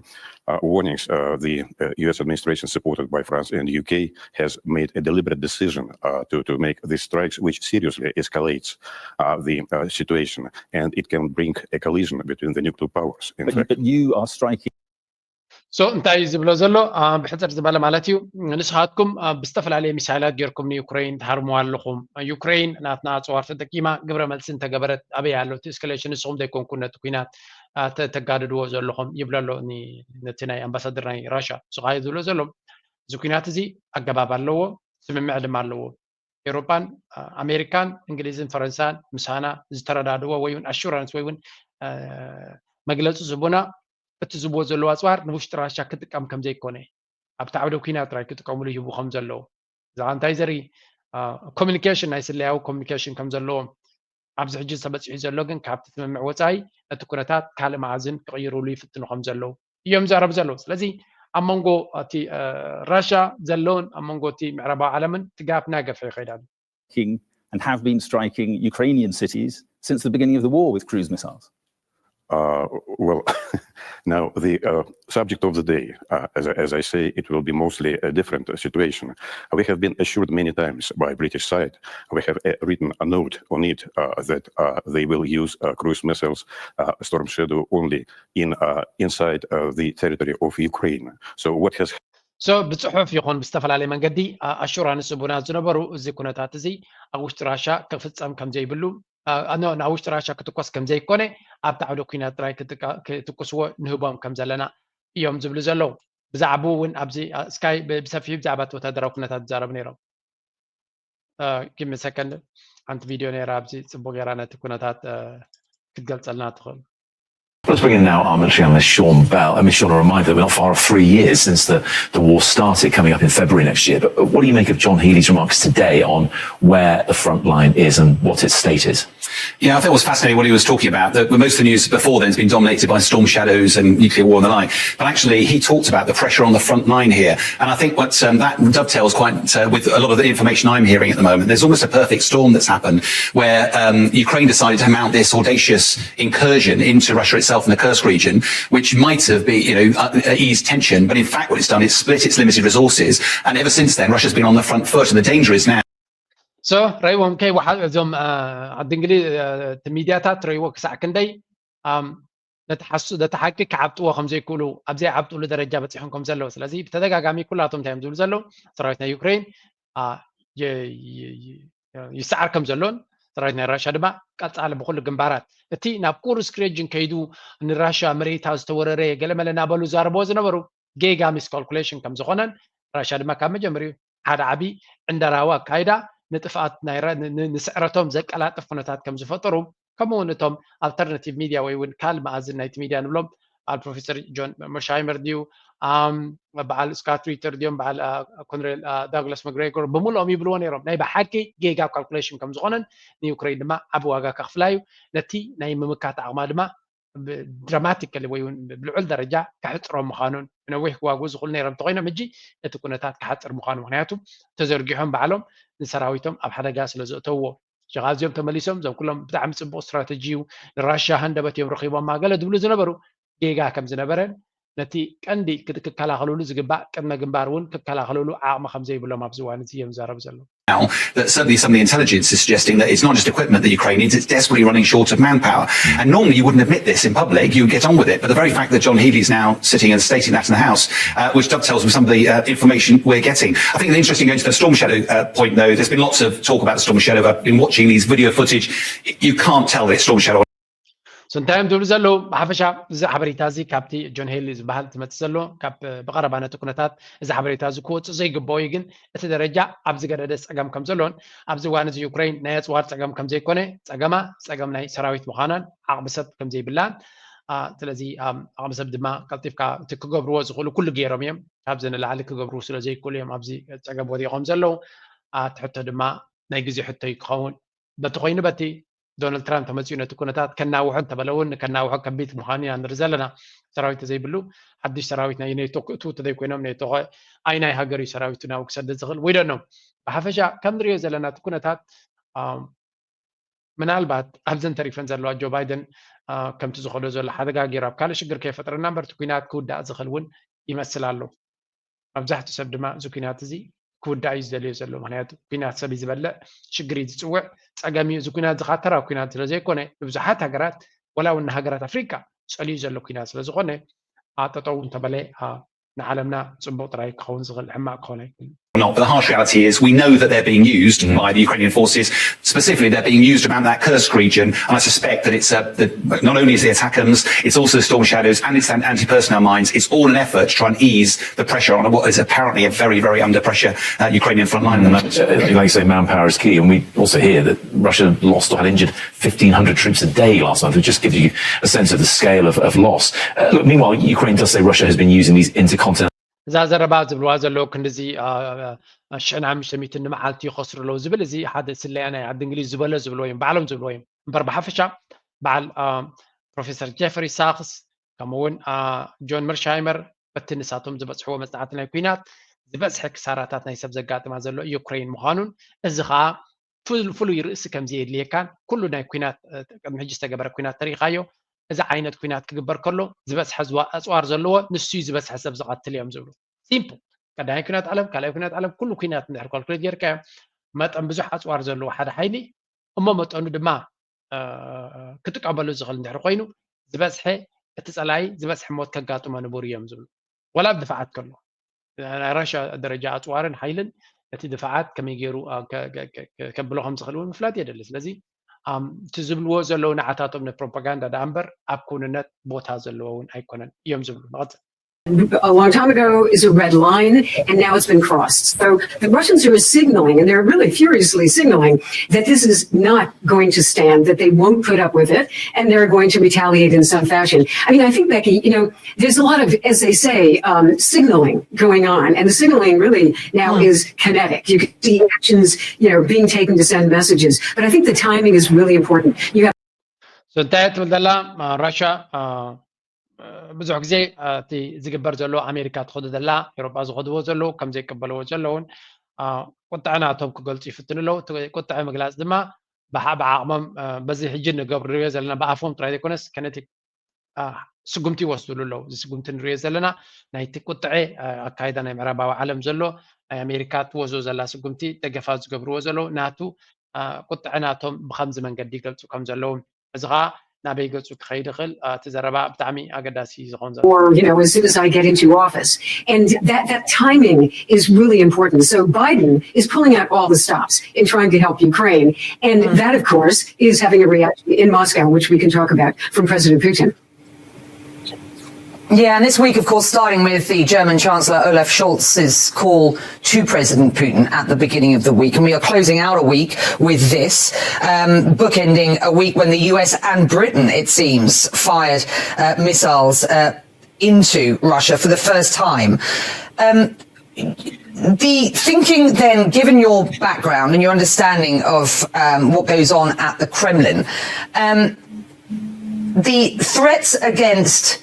uh, warnings, uh, the uh, U S administration, supported by France and U K, has made a deliberate decision uh, to, to make these strikes, which seriously escalates uh, the uh, situation, and it can bring a collision between the nuclear powers. In But, fact, but you are striking. So እንታይ እዩ ዝብሎ ዘሎ? ብሕፅር ዝበለ ማለት እዩ፣ ንስኻትኩም ብዝተፈላለየ ሚሳይላት ጌርኩም ንዩክሬን ትሃርምዋ ኣለኹም። ዩክሬን ናትና ኣፅዋር ተጠቂማ ግብረ መልሲ እንተገበረት ኣበይ ኣሎ እቲ እስከሌሽን? ንስኹም ዘይኮንኩም ነቲ ኩናት ተጋድድዎ ዘለኹም ይብሎ ኣሎ ነቲ ናይ ኣምባሳደር ናይ ራሻ። ንሱ ከኣ ዝብሎ ዘሎ እዚ ኩናት እዚ ኣገባብ ኣለዎ፣ ስምምዕ ድማ ኣለዎ። ኤውሮጳን ኣሜሪካን እንግሊዝን ፈረንሳን ምሳና ዝተረዳድዎ ወይ እውን ኣሹራንስ ወይ እውን መግለፂ ዝህቡና እቲ ዝብዎ ዘለዉ ኣፅዋር ንውሽጢ ራሻ ክጥቀም ከም ዘይኮነ፣ ኣብቲ ዓውደ ኩናት ጥራይ ክጥቀምሉ ይህቡ ከም ዘለዉ። እዛ እንታይ ዘርኢ ኮሚኒኬሽን ናይ ስለያዊ ኮሚኒኬሽን ከም ዘለዎም ኣብዚ ሕጂ ተበፂሑ ዘሎ ግን ካብቲ ስምምዕ ወፃኢ ነቲ ኩነታት ካልእ መኣዝን ክቕይሩሉ ይፍትኑ ከም ዘለዉ እዮም ዘረብ ዘለዉ። ስለዚ ኣብ መንጎ እቲ ራሻ ዘለውን ኣብ መንጎ እቲ ምዕራባዊ ዓለምን እቲ ጋፕ እናገፍሐ ይኸይድ ኣሎ። And have been striking Ukrainian cities since the beginning of the war with cruise missiles. Uh, well, now the uh, subject of the day, uh, as, I- as I say, it will be mostly a different uh, situation. We have been assured many times by British side. We have uh, written a note on it uh, that uh, they will use uh, cruise missiles, uh, Storm Shadow, only in uh, inside uh, the territory of Ukraine. So what has So ብፅሑፍ ይኹን ብዝተፈላለየ መንገዲ ኣሹራንስ ዝቡና ዝነበሩ እዚ ኩነታት እዚ ኣብ ውሽጢ ራሻ ክፍፀም ከም ዘይብሉ፣ ናብ ውሽጢ ራሻ ክትኮስ ከም ዘይኮነ ኣብቲ ዓውደ ኩናት ጥራይ ክትኩስዎ ንህቦም ከም ዘለና እዮም ዝብሉ ዘለዉ። ብዛዕባኡ እውን ኣብዚ ስካይ ብሰፊሑ ብዛዕባ እቲ ወታደራዊ ኩነታት ይዛረቡ ነይሮም። ጊቭ ሚ ሰከንድ፣ ሓንቲ ቪድዮ ነይራ ኣብዚ ፅቡቅ ገይራ ነቲ ኩነታት ክትገልፀልና ትኽእል። Let's bring in now our military analyst Sean Bell. I mean, Sean, a reminder that we're not far off three years since the, the war started, coming up in February next year. But what do you make of John Healey's remarks today on where the front line is and what its state is? Yeah, I thought it was fascinating what he was talking about. That most of the news before then has been dominated by storm shadows and nuclear war and the like. But actually, he talked about the pressure on the front line here. And I think what um, that dovetails quite uh, with a lot of the information I'm hearing at the moment. There's almost a perfect storm that's happened where um, Ukraine decided to mount this audacious incursion into Russia itself in the Kursk region, which might have been, you know, uh, eased tension. But in fact, what it's done is split its limited resources. And ever since then, Russia's been on the front foot. And the danger is now so ረይዎም ከይወሓ እዞም ዓዲ እንግሊዝ እቲ ሚድያታት ረይዎ ክሳዕ ክንደይ ነቲ ሓቂ ክዓብጥዎ ከም ዘይክእሉ ኣብ ዘይዓብጥሉ ደረጃ በፂሖም ከም ዘለዉ። ስለዚ ብተደጋጋሚ ኩላቶም እንታይ እዮም ዝብሉ ዘለዉ? ሰራዊት ናይ ዩክሬን ይሰዓር ከም ዘሎን ሰራዊት ናይ ራሻ ድማ ቀፃሊ ብኩሉ ግንባራት እቲ ናብ ኩርስክ ሬጅን ከይዱ ንራሻ መሬታ ዝተወረረ ገለመለ እናበሉ ዛረብዎ ዝነበሩ ጌጋ ሚስካልኩሌሽን ከም ዝኾነን ራሻ ድማ ካብ መጀመሪኡ ሓደ ዓቢ ዕንደራዊ ኣካይዳ ንጥፍኣት ናይ ንስዕረቶም ዘቀላጥፍ ኩነታት ከም ዝፈጠሩ ከምኡ እውን እቶም ኣልተርናቲቭ ሚድያ ወይ እውን ካልእ መኣዝን ናይቲ ሚድያ ንብሎም በዓል ፕሮፌሰር ጆን መርሻይመር ድዩ፣ ኣም፣ በዓል ስካት ሪተር ድዮም፣ በዓል ኮንሬል ዳግላስ መግሬጎር ብምልኦም ይብልዎ ነይሮም። ናይ ብሓቂ ጌጋ ካልኩሌሽን ከም ዝኾነን ንዩክሬን ድማ ዓቢ ዋጋ ከኽፍላ እዩ። ነቲ ናይ ምምካት ዓቕማ ድማ ድራማቲካሊ ወይ እውን ብልዑል ደረጃ ከሕፅሮም ምዃኑን፣ ነዊሕ ክዋግኡ ዝኽእሉ ነይሮም እንተኮይኖም፣ ሕጂ እቲ ኩነታት ክሓፅር ምዃኑ፣ ምክንያቱ ተዘርጊሖም ባዕሎም ንሰራዊቶም ኣብ ሓደጋ ስለ ዘእተውዎ። ሽኻ እዚኦም ተመሊሶም፣ እዞም ኩሎም ብጣዕሚ ፅቡቅ ስትራተጂ እዩ፣ ንራሻ ሃንደበት እዮም ረኺቦማ ገለ ዝብሉ ዝነበሩ ጌጋ ከም ዝነበረን፣ ነቲ ቀንዲ ክከላኸልሉ ዝግባእ ቅድመ ግንባር እውን ክከላኸልሉ ዓቕሚ ከም ዘይብሎም ኣብዚ እዋን እዚ እዮም ዝዛረቡ ዘለዉ። Now that certainly some of the intelligence is suggesting that it's not just equipment that Ukraine needs, it's desperately running short of manpower. And normally you wouldn't admit this in public, you would get on with it. But the very fact that John Healey's now sitting and stating that in the House, uh, which dovetails with some of the uh, information we're getting. I think the interesting, going to the Storm Shadow uh, point, though, there's been lots of talk about the Storm Shadow. I've been watching these video footage. You can't tell that it's Storm Shadow. So እንታይ እዮም ዝብሉ ዘለዉ? ብሓፈሻ እዚ ሓበሬታ እዚ ካብቲ ጆን ሄሊ ዝበሃል ዝመፅእ ዘሎ፣ ካብ ብቐረባ ነቲ ኩነታት እዚ ሓበሬታ እዚ ክወፅእ ዘይግበኦ እዩ። ግን እቲ ደረጃ ኣብ ዝገደደ ፀገም ከም ዘሎን ኣብዚ እዋን እዚ ዩክሬን ናይ ኣፅዋር ፀገም ከም ዘይኮነ፣ ፀገማ ፀገም ናይ ሰራዊት ምዃናን ዓቕሚ ሰብ ከም ዘይብላን፣ ስለዚ ዓቕሚ ሰብ ድማ ቀልጢፍካ እቲ ክገብርዎ ዝኽእሉ ኩሉ ገይሮም እዮም። ካብዚ ንላዕሊ ክገብርዎ ስለ ዘይክእሉ እዮም ኣብዚ ፀገም ወዲቖም ዘለዉ። እቲ ሕቶ ድማ ናይ ግዜ ሕቶ እዩ ክኸውን። በቲ ኮይኑ በቲ ዶናልድ ትራምፕ ተመፂኡ ነቲ ኩነታት ከናውሖ እንተበለ እውን፣ ከናውሖ ከቢድ ምዃኑ ኢና ንርኢ ዘለና። ሰራዊት ዘይብሉ ሓድሽ ሰራዊት ናይ ኔቶ ክእትዉ እንተዘይኮይኖም፣ ኔቶ ኸ ኣይናይ ሃገር እዩ ሰራዊቱ ናብኡ ክሰድድ ዝኽእል? We don't know። ብሓፈሻ ከም ንሪኦ ዘለና እቲ ኩነታት ምናልባት ኣብዘን ተሪፈን ዘለዋ ጆ ባይደን ከምቲ ዝኸዶ ዘሎ ሓደጋ ገይሩ ኣብ ካልእ ሽግር ከይፈጥረና እምበር እቲ ኩናት ክውዳእ ዝኽእል እውን ይመስል ኣሎ። መብዛሕትኡ ሰብ ድማ እዚ ኩናት እዚ ክውዳእ እዩ ዝደልዮ ዘሎ። ምክንያቱ ኩናት ሰብ እዩ ዝበልዕ፣ ሽግር እዩ ዝፅውዕ፣ ፀገም እዩ። እዚ ኩናት እዚ ከዓ ተራ ኩናት ስለዘይኮነ ንብዙሓት ሃገራት፣ ወላ እውን ንሃገራት ኣፍሪቃ ፀልዩ ዘሎ ኩናት ስለዝኾነ፣ ጠጠው እንተበለ ንዓለምና ፅቡቅ ጥራይ ክኸውን ዝኽእል፣ ሕማቅ ክኸውን ኣይክእልን። Not, but the harsh reality is we know that they're being used by the Ukrainian forces. Specifically, they're being used around that Kursk region, and I suspect that it's uh, the, not only is the ATACMS, it's also the Storm Shadows, and it's an anti-personnel mines. It's all an effort to try and ease the pressure on what is apparently a very, very under pressure uh, Ukrainian front line at the moment. Like you say, manpower is key, and we also hear that Russia lost or had injured fifteen hundred troops a day last month, which just gives you a sense of the scale of, of loss. Uh, look, meanwhile, Ukraine does say Russia has been using these intercontinental እዛ ዘረባ ዝብልዋ ዘለዉ ክንዲዚ ሽሕን ሓሙሽተ ሚእትን ንመዓልቲ ይኸስሩ ኣለዉ ዝብል፣ እዚ ሓደ ስለያ ናይ ዓዲ እንግሊዝ ዝበሎ ዝብልዎ እዮም፣ ባዕሎም ዝብልዎ እዮም። እምበር ብሓፈሻ በዓል ፕሮፌሰር ጀፍሪ ሳክስ ከምኡ እውን ጆን መርሻይመር በቲ ንሳቶም ዝበፅሕዎ መፅናዕቲ ናይ ኩናት ዝበፅሐ ክሳራታት ናይ ሰብ ዘጋጥማ ዘሎ ዩክሬን ምዃኑን፣ እዚ ከዓ ፍሉይ ርእሲ ከም ዘየድልየካን፣ ኩሉ ናይ ኩናት ቅድሚ ሕጂ ዝተገበረ ኩናት ተሪኢኻዮ፣ እዚ ዓይነት ኩናት ክግበር ከሎ ዝበዝሐ ኣፅዋር ዘለዎ ንሱ እዩ ዝበዝሐ ሰብ ዝቐትል እዮም ዝብሉ። ሲምፕል። ቀዳማይ ኩናት ዓለም፣ ካልኣይ ኩናት ዓለም፣ ኩሉ ኩናት እንድሕር ካልኩሌት ጌርካዮ፣ መጠን ብዙሕ ኣፅዋር ዘለዎ ሓደ ሓይሊ እሞ መጠኑ ድማ ክጥቀመሉ ዝኽእል እንድሕር ኮይኑ ዝበዝሐ እቲ ፀላኢ ዝበዝሐ ሞት ከጋጥሞ ንቡር እዮም ዝብሉ። ወላ ኣብ ድፋዓት ከሎ ናይ ራሻ ደረጃ ኣፅዋርን ሓይልን ነቲ ድፋዓት ከመይ ገይሩ ከብሎ ከም ዝኽእል እውን ምፍላጥ የደሊ። ስለዚ እቲ ዝብልዎ ዘለዉ ንዓታቶም ንፕሮፓጋንዳ ደኣ እምበር ኣብ ክውንነት ቦታ ዘለዎ እውን ኣይኮነን እዮም ዝብሉ። ንቐፅል። a long time ago is a red line, and now it's been crossed. So the Russians are signaling, and they're really furiously signaling, that this is not going to stand, that they won't put up with it, and they're going to retaliate in some fashion. I mean, I think, Becky, you know, there's a lot of, as they say, um, signaling going on, and the signaling really now mm. is kinetic. You can see actions, you know, being taken to send messages. But I think the timing is really important. You have so እንታይ ትብል ዘላ ራሻ ብዙሕ ግዜ እቲ ዝግበር ዘሎ ኣሜሪካ ትኸዶ ዘላ ኤሮጳ ዝኸድዎ ዘለዉ ከም ዘይቀበልዎ ዘለውን ቁጥዐ ናቶም ክገልፁ ይፍትኑ ኣለዉ። ቁጥዐ ምግላፅ ድማ ብዓቕሞም በዚ ሕጂ ንገብርዮ ዘለና ብኣፎም ጥራይ ዘይኮነስ ከነቲ ስጉምቲ ይወስድሉ ኣለዉ። እዚ ስጉምቲ ንሪኦ ዘለና ናይቲ ቁጥዐ ኣካይዳ ናይ ምዕራባዊ ዓለም ዘሎ ናይ ኣሜሪካ ትወስዶ ዘላ ስጉምቲ ደገፋ ዝገብርዎ ዘለዉ ናቱ ቁጥዐ ናቶም ብከምዚ መንገዲ ይገልፁ ከም ዘለዉ እዚ ከዓ ናበይ ገፁ ክኸይድ ይኽእል? እቲ ዘረባ ብጣዕሚ ኣገዳሲ ዝኸውን ዘሎ። Or, you know, as soon as I get into office. And that, that timing is really important. So Biden is pulling out all the stops in trying to help Ukraine. And that, of course, is having a reaction in Moscow, which we can talk about, from President Putin. Yeah, and this week, of course, starting with the German Chancellor Olaf Scholz's call to President Putin at the beginning of the week. And we are closing out a week with this, um, bookending a week when the U S and Britain, it seems, fired uh, missiles uh, into Russia for the first time. Um, the thinking then, given your background and your understanding of um, what goes on at the Kremlin, um, the threats against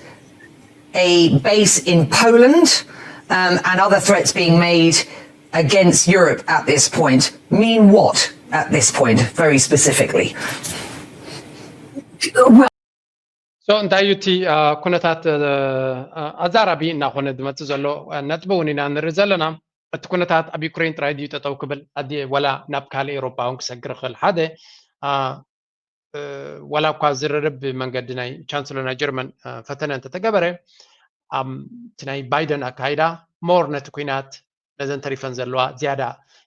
a base in Poland um, and other threats being made against Europe at this point mean what at this point, very specifically? So እንታይ እዩ እቲ ኩነታት ኣዛራቢ እናኾነ ዝመፅእ ዘሎ ነጥቢ እውን ኢና ንርኢ ዘለና። እቲ ኩነታት ኣብ ዩክሬን ጥራይ ድዩ ጠጠው ክብል ኣዲ ወላ ናብ ካልእ ኤውሮጳ እውን ክሰግር ይኽእል? ሓደ ወላ እኳ ዝርርብ መንገዲ ናይ ቻንስሎ ናይ ጀርመን ፈተነ እንተተገበረ እቲ ናይ ባይደን ኣካይዳ ሞር ነቲ ኩናት ነዘን ተሪፈን ዘለዋ ዝያዳ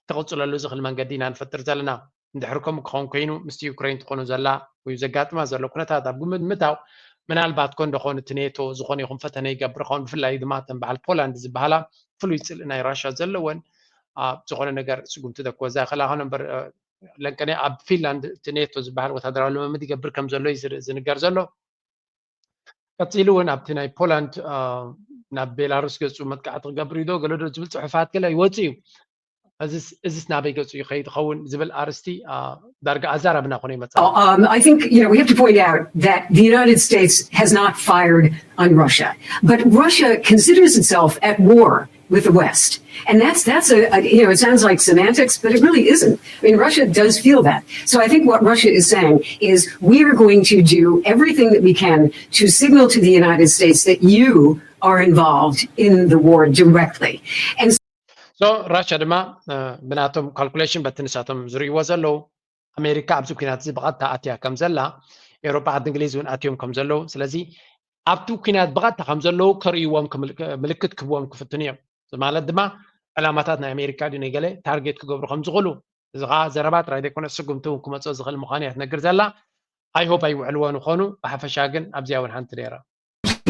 ክቕፅለሉ ዝኽእል መንገዲ ኢና ንፈጥር ዘለና። እንድሕር ከምኡ ክኸውን ኮይኑ ምስቲ ዩክሬን ትኾኑ ዘላ ወይ ዘጋጥማ ዘሎ ኩነታት ኣብ ግምት ምታው ምናልባት ኮን ደኾን እቲ ኔቶ ዝኾነ ይኹን ፈተነ ይገብር ኸውን ብፍላይ ድማ ተን በዓል ፖላንድ ዝበሃላ ፍሉይ ፅልኢ ናይ ራሻ ዘለወን ኣብ ዝኾነ ነገር ስጉምቲ ደክወዛ ይኽእላ ኾነ እምበር ለንቀነ ኣብ ፊንላንድ እቲ ኔቶ ዝበሃል ወታደራዊ ልምምድ ይገብር ከም ዘሎ እዩ ዝንገር ዘሎ። ቀፂሉ እውን ኣብቲ ናይ ፖላንድ ናብ ቤላሩስ ገፁ መጥቃዕቲ ክገብር እዩ ዶ ገለ ዶ ዝብል ፅሑፋት ገለ ይወፅእ እዩ። እዚስ ናበይ ገፁ ይኸይድ ይኸውን ዝብል ኣርስቲ ዳርጋ ኣዛራብና ኮነ ይመፅእ። Um, I think you know we have to point out that the United States has not fired on Russia, but Russia considers itself at war with the West. And that's that's a, a you know it sounds like semantics, but it really isn't. I mean, Russia does feel that. So I think what Russia is saying is we are going to do everything that we can to signal to the United States that you are involved in the war directly. And so ራሻ ድማ ብናቶም ካልኩሌሽን በቲ ንሳቶም ዝርእይዎ ዘለዉ ኣሜሪካ ኣብዚ ኩናት እዚ ብቐጥታ ኣትያ ከም ዘላ ኤውሮጳ ዓዲ እንግሊዝ እውን ኣትዮም ከም ዘለዉ ስለዚ ኣብቲ ኩናት ብቐጥታ ከም ዘለዉ ከርእይዎም ምልክት ክህብዎም ክፍትኑ እዮም። እዚ ማለት ድማ ዕላማታት ናይ ኣሜሪካ ድዩ ናይ ገለ ታርጌት ክገብሩ ከም ዝኽእሉ እዚ ከዓ ዘረባ ጥራይ ዘይኮነ ስጉምቲ እውን ክመፅኦ ዝኽእል ምዃኑ እያ ትነግር ዘላ። I hope ኣይውዕልዎን ይኾኑ። ብሓፈሻ ግን ኣብዚኣ እውን ሓንቲ ነይራ።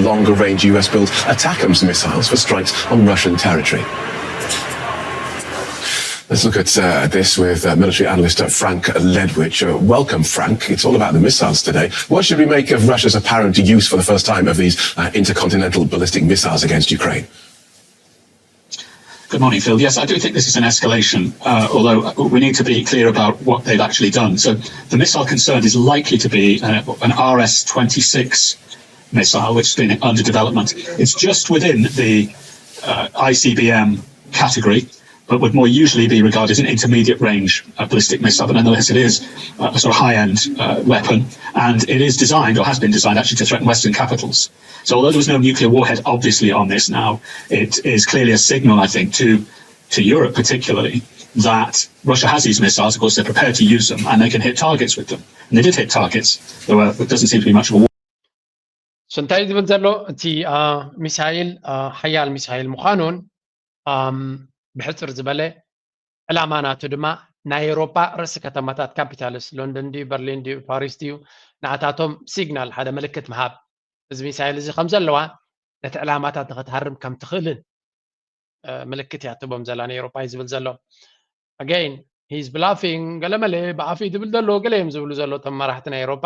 Longer range U S built ATACMS missiles for strikes on Russian territory. Let's look at uh, this with uh, military analyst uh, Frank Ledwidge. Uh, welcome, Frank. It's all about the missiles today. What should we make of Russia's apparent use for the first time of these uh, intercontinental ballistic missiles against Ukraine? Good morning, Phil. Yes, I do think this is an escalation, uh, although we need to be clear about what they've actually done. So the missile concerned is likely to be uh, an R S twenty-six missile, which has been under development. It's just within the uh, I C B M category, but would more usually be regarded as an intermediate range uh, ballistic missile. But nonetheless, it is uh, a sort of high end uh, weapon, and it is designed, or has been designed actually, to threaten Western capitals. So although there was no nuclear warhead obviously on this now, it is clearly a signal, I think, to to Europe particularly that Russia has these missiles. Of course, they're prepared to use them and they can hit targets with them. And they did hit targets. There, were, there doesn't seem to be much of a war. እንታይ ዝብል ዘሎ እቲ ሚሳይል ሓያል ሚሳይል ምዃኑን ብሕፅር ዝበለ ዕላማ ናቱ ድማ ናይ ኤውሮጳ ርእሲ ከተማታት ካፒታልስ ሎንደን ድዩ በርሊን ድዩ ፓሪስ ድዩ ንኣታቶም ሲግናል ሓደ ምልክት ምሃብ እዚ ሚሳይል እዚ ከም ዘለዋ ነቲ ዕላማታት ንክትሃርም ከም ትኽእልን ምልክት እያ ትቦም ዘላ ንኤውሮጳ እዩ ዝብል ዘሎ። Again, he's bluffing ገለመለ ብኣፍ እዩ ዝብል ዘሎ ገለ እዮም ዝብሉ ዘሎ እቶም መራሕቲ ናይ ኤውሮጳ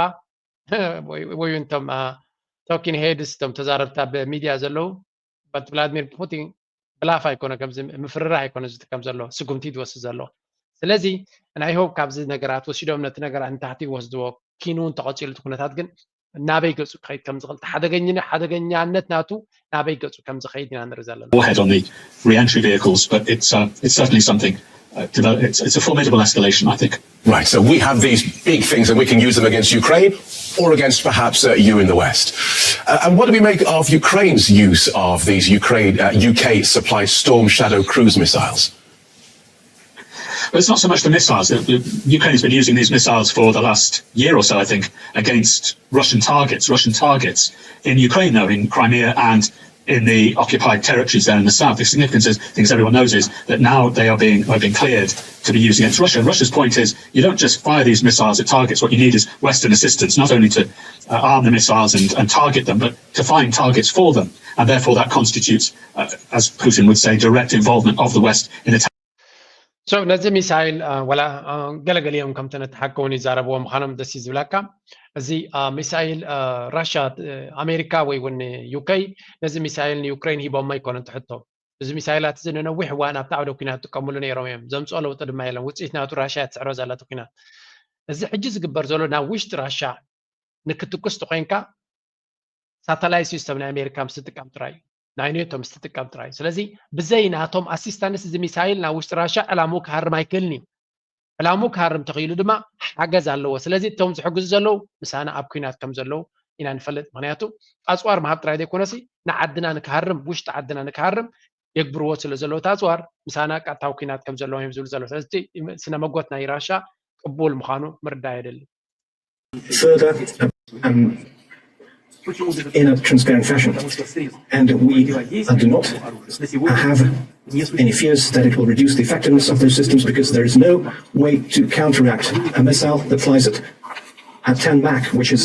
ወይ እንቶም ቶኪን ሄድስ እቶም ተዛረብቲ ኣብ ሚድያ ዘለዉ but ቭላድሚር ፑቲን ብላፍ ኣይኮነ ከምዚ ምፍርራህ ኣይኮነ ዝጥቀም ዘሎ ስጉምቲ ዝወስድ ዘሎ። ስለዚ ናይ ሆፕ ካብዚ ነገራት ወሲዶም ነቲ ነገራት ንታሕቲ ይወስድዎ ኪኑ እንተቐፂሉ እቲ ኩነታት ግን ናበይ ገፁ ክኸይድ ከም ዝኽእል ሓደገኛነት ናቱ ናበይ ገፁ ከም ዝኸይድ ኢና ንርኢ ዘለና። Warhead on the re-entry vehicles, but it's uh, it's certainly something. Uh, develop, it's, it's a formidable escalation, I think. Right, so we have these big things and we can use them against Ukraine or against perhaps uh, you in the West. Uh, and what do we make of Ukraine's use of these Ukraine, uh, U K supplied Storm Shadow cruise missiles? But it's not so much the missiles. Ukraine has been using these missiles for the last year or so, I think, against Russian targets. Russian targets in Ukraine, though, in Crimea and in the occupied territories there in the south. The significance is, I think, as everyone knows, is that now they are being are being cleared to be used against Russia. And Russia's point is, you don't just fire these missiles at targets. What you need is Western assistance, not only to uh, arm the missiles and, and target them, but to find targets for them. And therefore, that constitutes, uh, as Putin would say, direct involvement of the West in attack. So ነዚ ሚሳይል ወላ ገለገሊኦም ከምቲ ነቲ ሓቂ እውን ይዛረብዎ ምዃኖም ደስ እዩ ዝብለካ። እዚ ሚሳይል ራሻ፣ ኣሜሪካ ወይ እውን ዩክሬን ነዚ ሚሳይል ንዩክሬን ሂቦሞ ኣይኮነን ትሕቶ። እዚ ሚሳይላት እዚ ንነዊሕ እዋን ኣብቲ ዓውደ ኩናት ጥቀምሉ ነይሮም እዮም። ዘምፅኦ ለውጢ ድማ የለን። ውፅኢት ናቱ ራሻ እያ ትስዕሮ ዘላ እቲ ኩናት። እዚ ሕጂ ዝግበር ዘሎ ናብ ውሽጢ ራሻ ንክትኩስ ተኮይንካ ሳተላይት ሲስተም ናይ ኣሜሪካ ምስ ትጥቀም ጥራይ እዩ፣ ናይ ኔቶ ምስ ትጥቀም ጥራይ እዩ። ስለዚ ብዘይ ናቶም ኣሲስታንስ እዚ ሚሳይል ናብ ውሽጢ ራሻ ዕላምኡ ክሃርም ኣይክእልን እዩ። ዕላምኡ ክሃርም ተኽኢሉ ድማ ሓገዝ ኣለዎ። ስለዚ እቶም ዝሕግዙ ዘለዉ ምሳና ኣብ ኩናት ከም ዘለዉ ኢና ንፈልጥ። ምክንያቱ ኣፅዋር ምሃብ ጥራይ ዘይኮነሲ ንዓድና ንክሃርም፣ ውሽጢ ዓድና ንክሃርም የግብርዎ ስለ ዘለዉ እቲ ኣፅዋር ምሳና ቀጥታዊ ኩናት ከም ዘለዎም እዮም ዝብሉ ዘለዉ። ስለዚ እቲ ስነ መጎት ናይ ራሻ ቅቡል ምዃኑ ምርዳእ የድሊ። further um, in a transparent fashion. And we uh, do not have any fears that it will reduce the effectiveness of those systems because there is no way to counteract a missile that flies at, at ten Mach, which is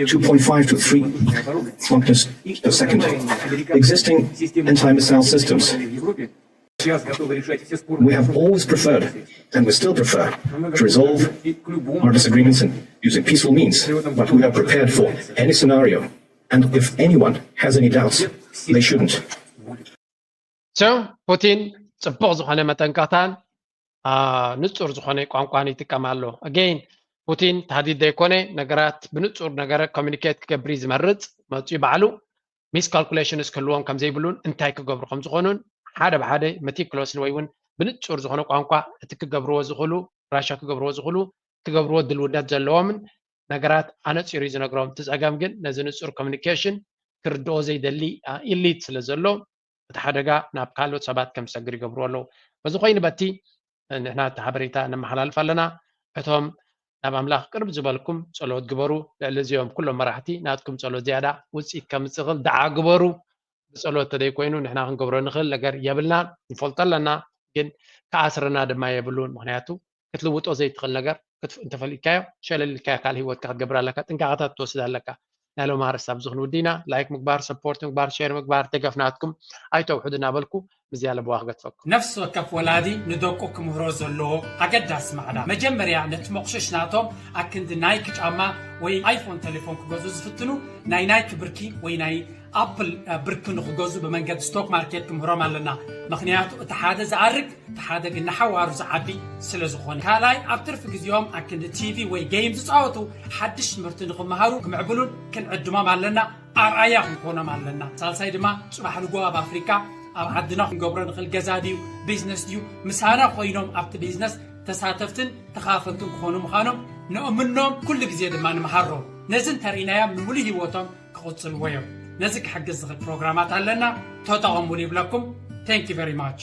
two point five to three kilometers per second. Existing anti missile systems. We have always preferred, and we still prefer, to resolve our disagreements in using peaceful means, but we are prepared for any scenario. And if anyone has any doubts, they shouldn't. So ፑቲን ጽቡቕ ዝኾነ መጠንቀቕታን ንጹር ዝኾነ ቋንቋን ይጥቀም ኣሎ። ኣገይን ፑቲን ታህዲድ ዘይኮነ ነገራት ብንጹር ነገር ኮሚኒኬት ክገብር እዩ ዝመርጽ። መጽኡ ባዕሉ ሚስ ካልኩሌሽንስ ክህልዎም ከም ዘይብሉን እንታይ ክገብሩ ከም ዝኾኑን ሓደ ብሓደ መቲክሎስሊ ወይ እውን ብንጹር ዝኾነ ቋንቋ እቲ ክገብርዎ ዝኽእሉ ራሻ ክገብርዎ ዝኽእሉ ክገብርዎ ድልውነት ዘለዎምን ነገራት ኣነጺሩ እዩ ዝነግሮም። እቲ ጸገም ግን ነዚ ንጹር ኮሚኒኬሽን ክርድኦ ዘይደሊ ኢሊት ስለ ዘሎ እቲ ሓደጋ ናብ ካልኦት ሰባት ከም ዝሰግር ይገብርዎ ኣለዉ። በዚ ኮይኑ በቲ ንሕና እቲ ሓበሬታ ነመሓላልፍ ኣለና። እቶም ናብ ኣምላኽ ቅርብ ዝበልኩም ጸሎት ግበሩ። ልዕሊ እዚኦም ኩሎም መራሕቲ ናትኩም ጸሎት ዝያዳ ውጽኢት ከምጽእ ይኽእል። ደዓ ግበሩ። ብጸሎት ተደይኮይኑ ንሕና ክንገብሮ ንኽእል ነገር የብልናን። ንፈልጦ ኣለና፣ ግን ክኣስረና ድማ የብሉን። ምኽንያቱ ክትልውጦ ዘይትኽእል ነገር እንተፈሊጥካዮ ሸለል ኢልካዮ ካልእ ህይወትካ ክትገብር ኣለካ። ጥንቃቐታት ክትወስድ ኣለካ። ናይ ሎም ኣርእስቲ ኣብዚ ክንውዲ ኢና። ላይክ ምግባር፣ ሰፖርት ምግባር፣ ሼር ምግባር፣ ደገፍ ናትኩም ኣይተውሕዱ እናበልኩ ምስዚ ኣለብዋ ክገድፈኩም። ነፍሲ ወከፍ ወላዲ ንደቁ ክምህሮ ዘለዎ ኣገዳሲ ማዕዳ መጀመርያ ነቲ መቑሸሽ ናቶም ኣክንዲ ናይክ ጫማ ወይ ኣይፎን ቴሌፎን ክገዝኡ ዝፍትኑ ናይ ናይክ ብርኪ ወይ ናይ ኣፕል ብርኪ ንክገዝኡ ብመንገዲ ስቶክ ማርኬት ክምህሮም ኣለና። ምኽንያቱ እቲ ሓደ ዝኣርግ እቲ ሓደ ግን ንሓዋሩ ዝዓቢ ስለ ዝኾነ። ካልኣይ ኣብ ትርፊ ግዜኦም ኣክንዲ ቲቪ ወይ ጌይም ዝፃወቱ ሓድሽ ትምህርቲ ንክመሃሩ ክምዕብሉን ክንዕድሞም ኣለና። ኣርኣያ ክንኮኖም ኣለና። ሳልሳይ ድማ ፅባሕ ንጎ ኣብ ኣፍሪካ ኣብ ዓድና ክንገብሮ ንኽእል ገዛ ድዩ ቢዝነስ ድዩ ምሳና ኮይኖም ኣብቲ ቢዝነስ ተሳተፍትን ተኻፈልትን ክኾኑ ምዃኖም ንእምኖም ኩሉ ግዜ ድማ ንምሃሮም። ነዚ እንተርኢናዮም ንምሉእ ህይወቶም ክቕፅልዎ እዮም። ነዚ ክሕግዝ ዝኽእል ፕሮግራማት ኣለና፣ ተጠቐሙሉ ይብለኩም። Thank you very much።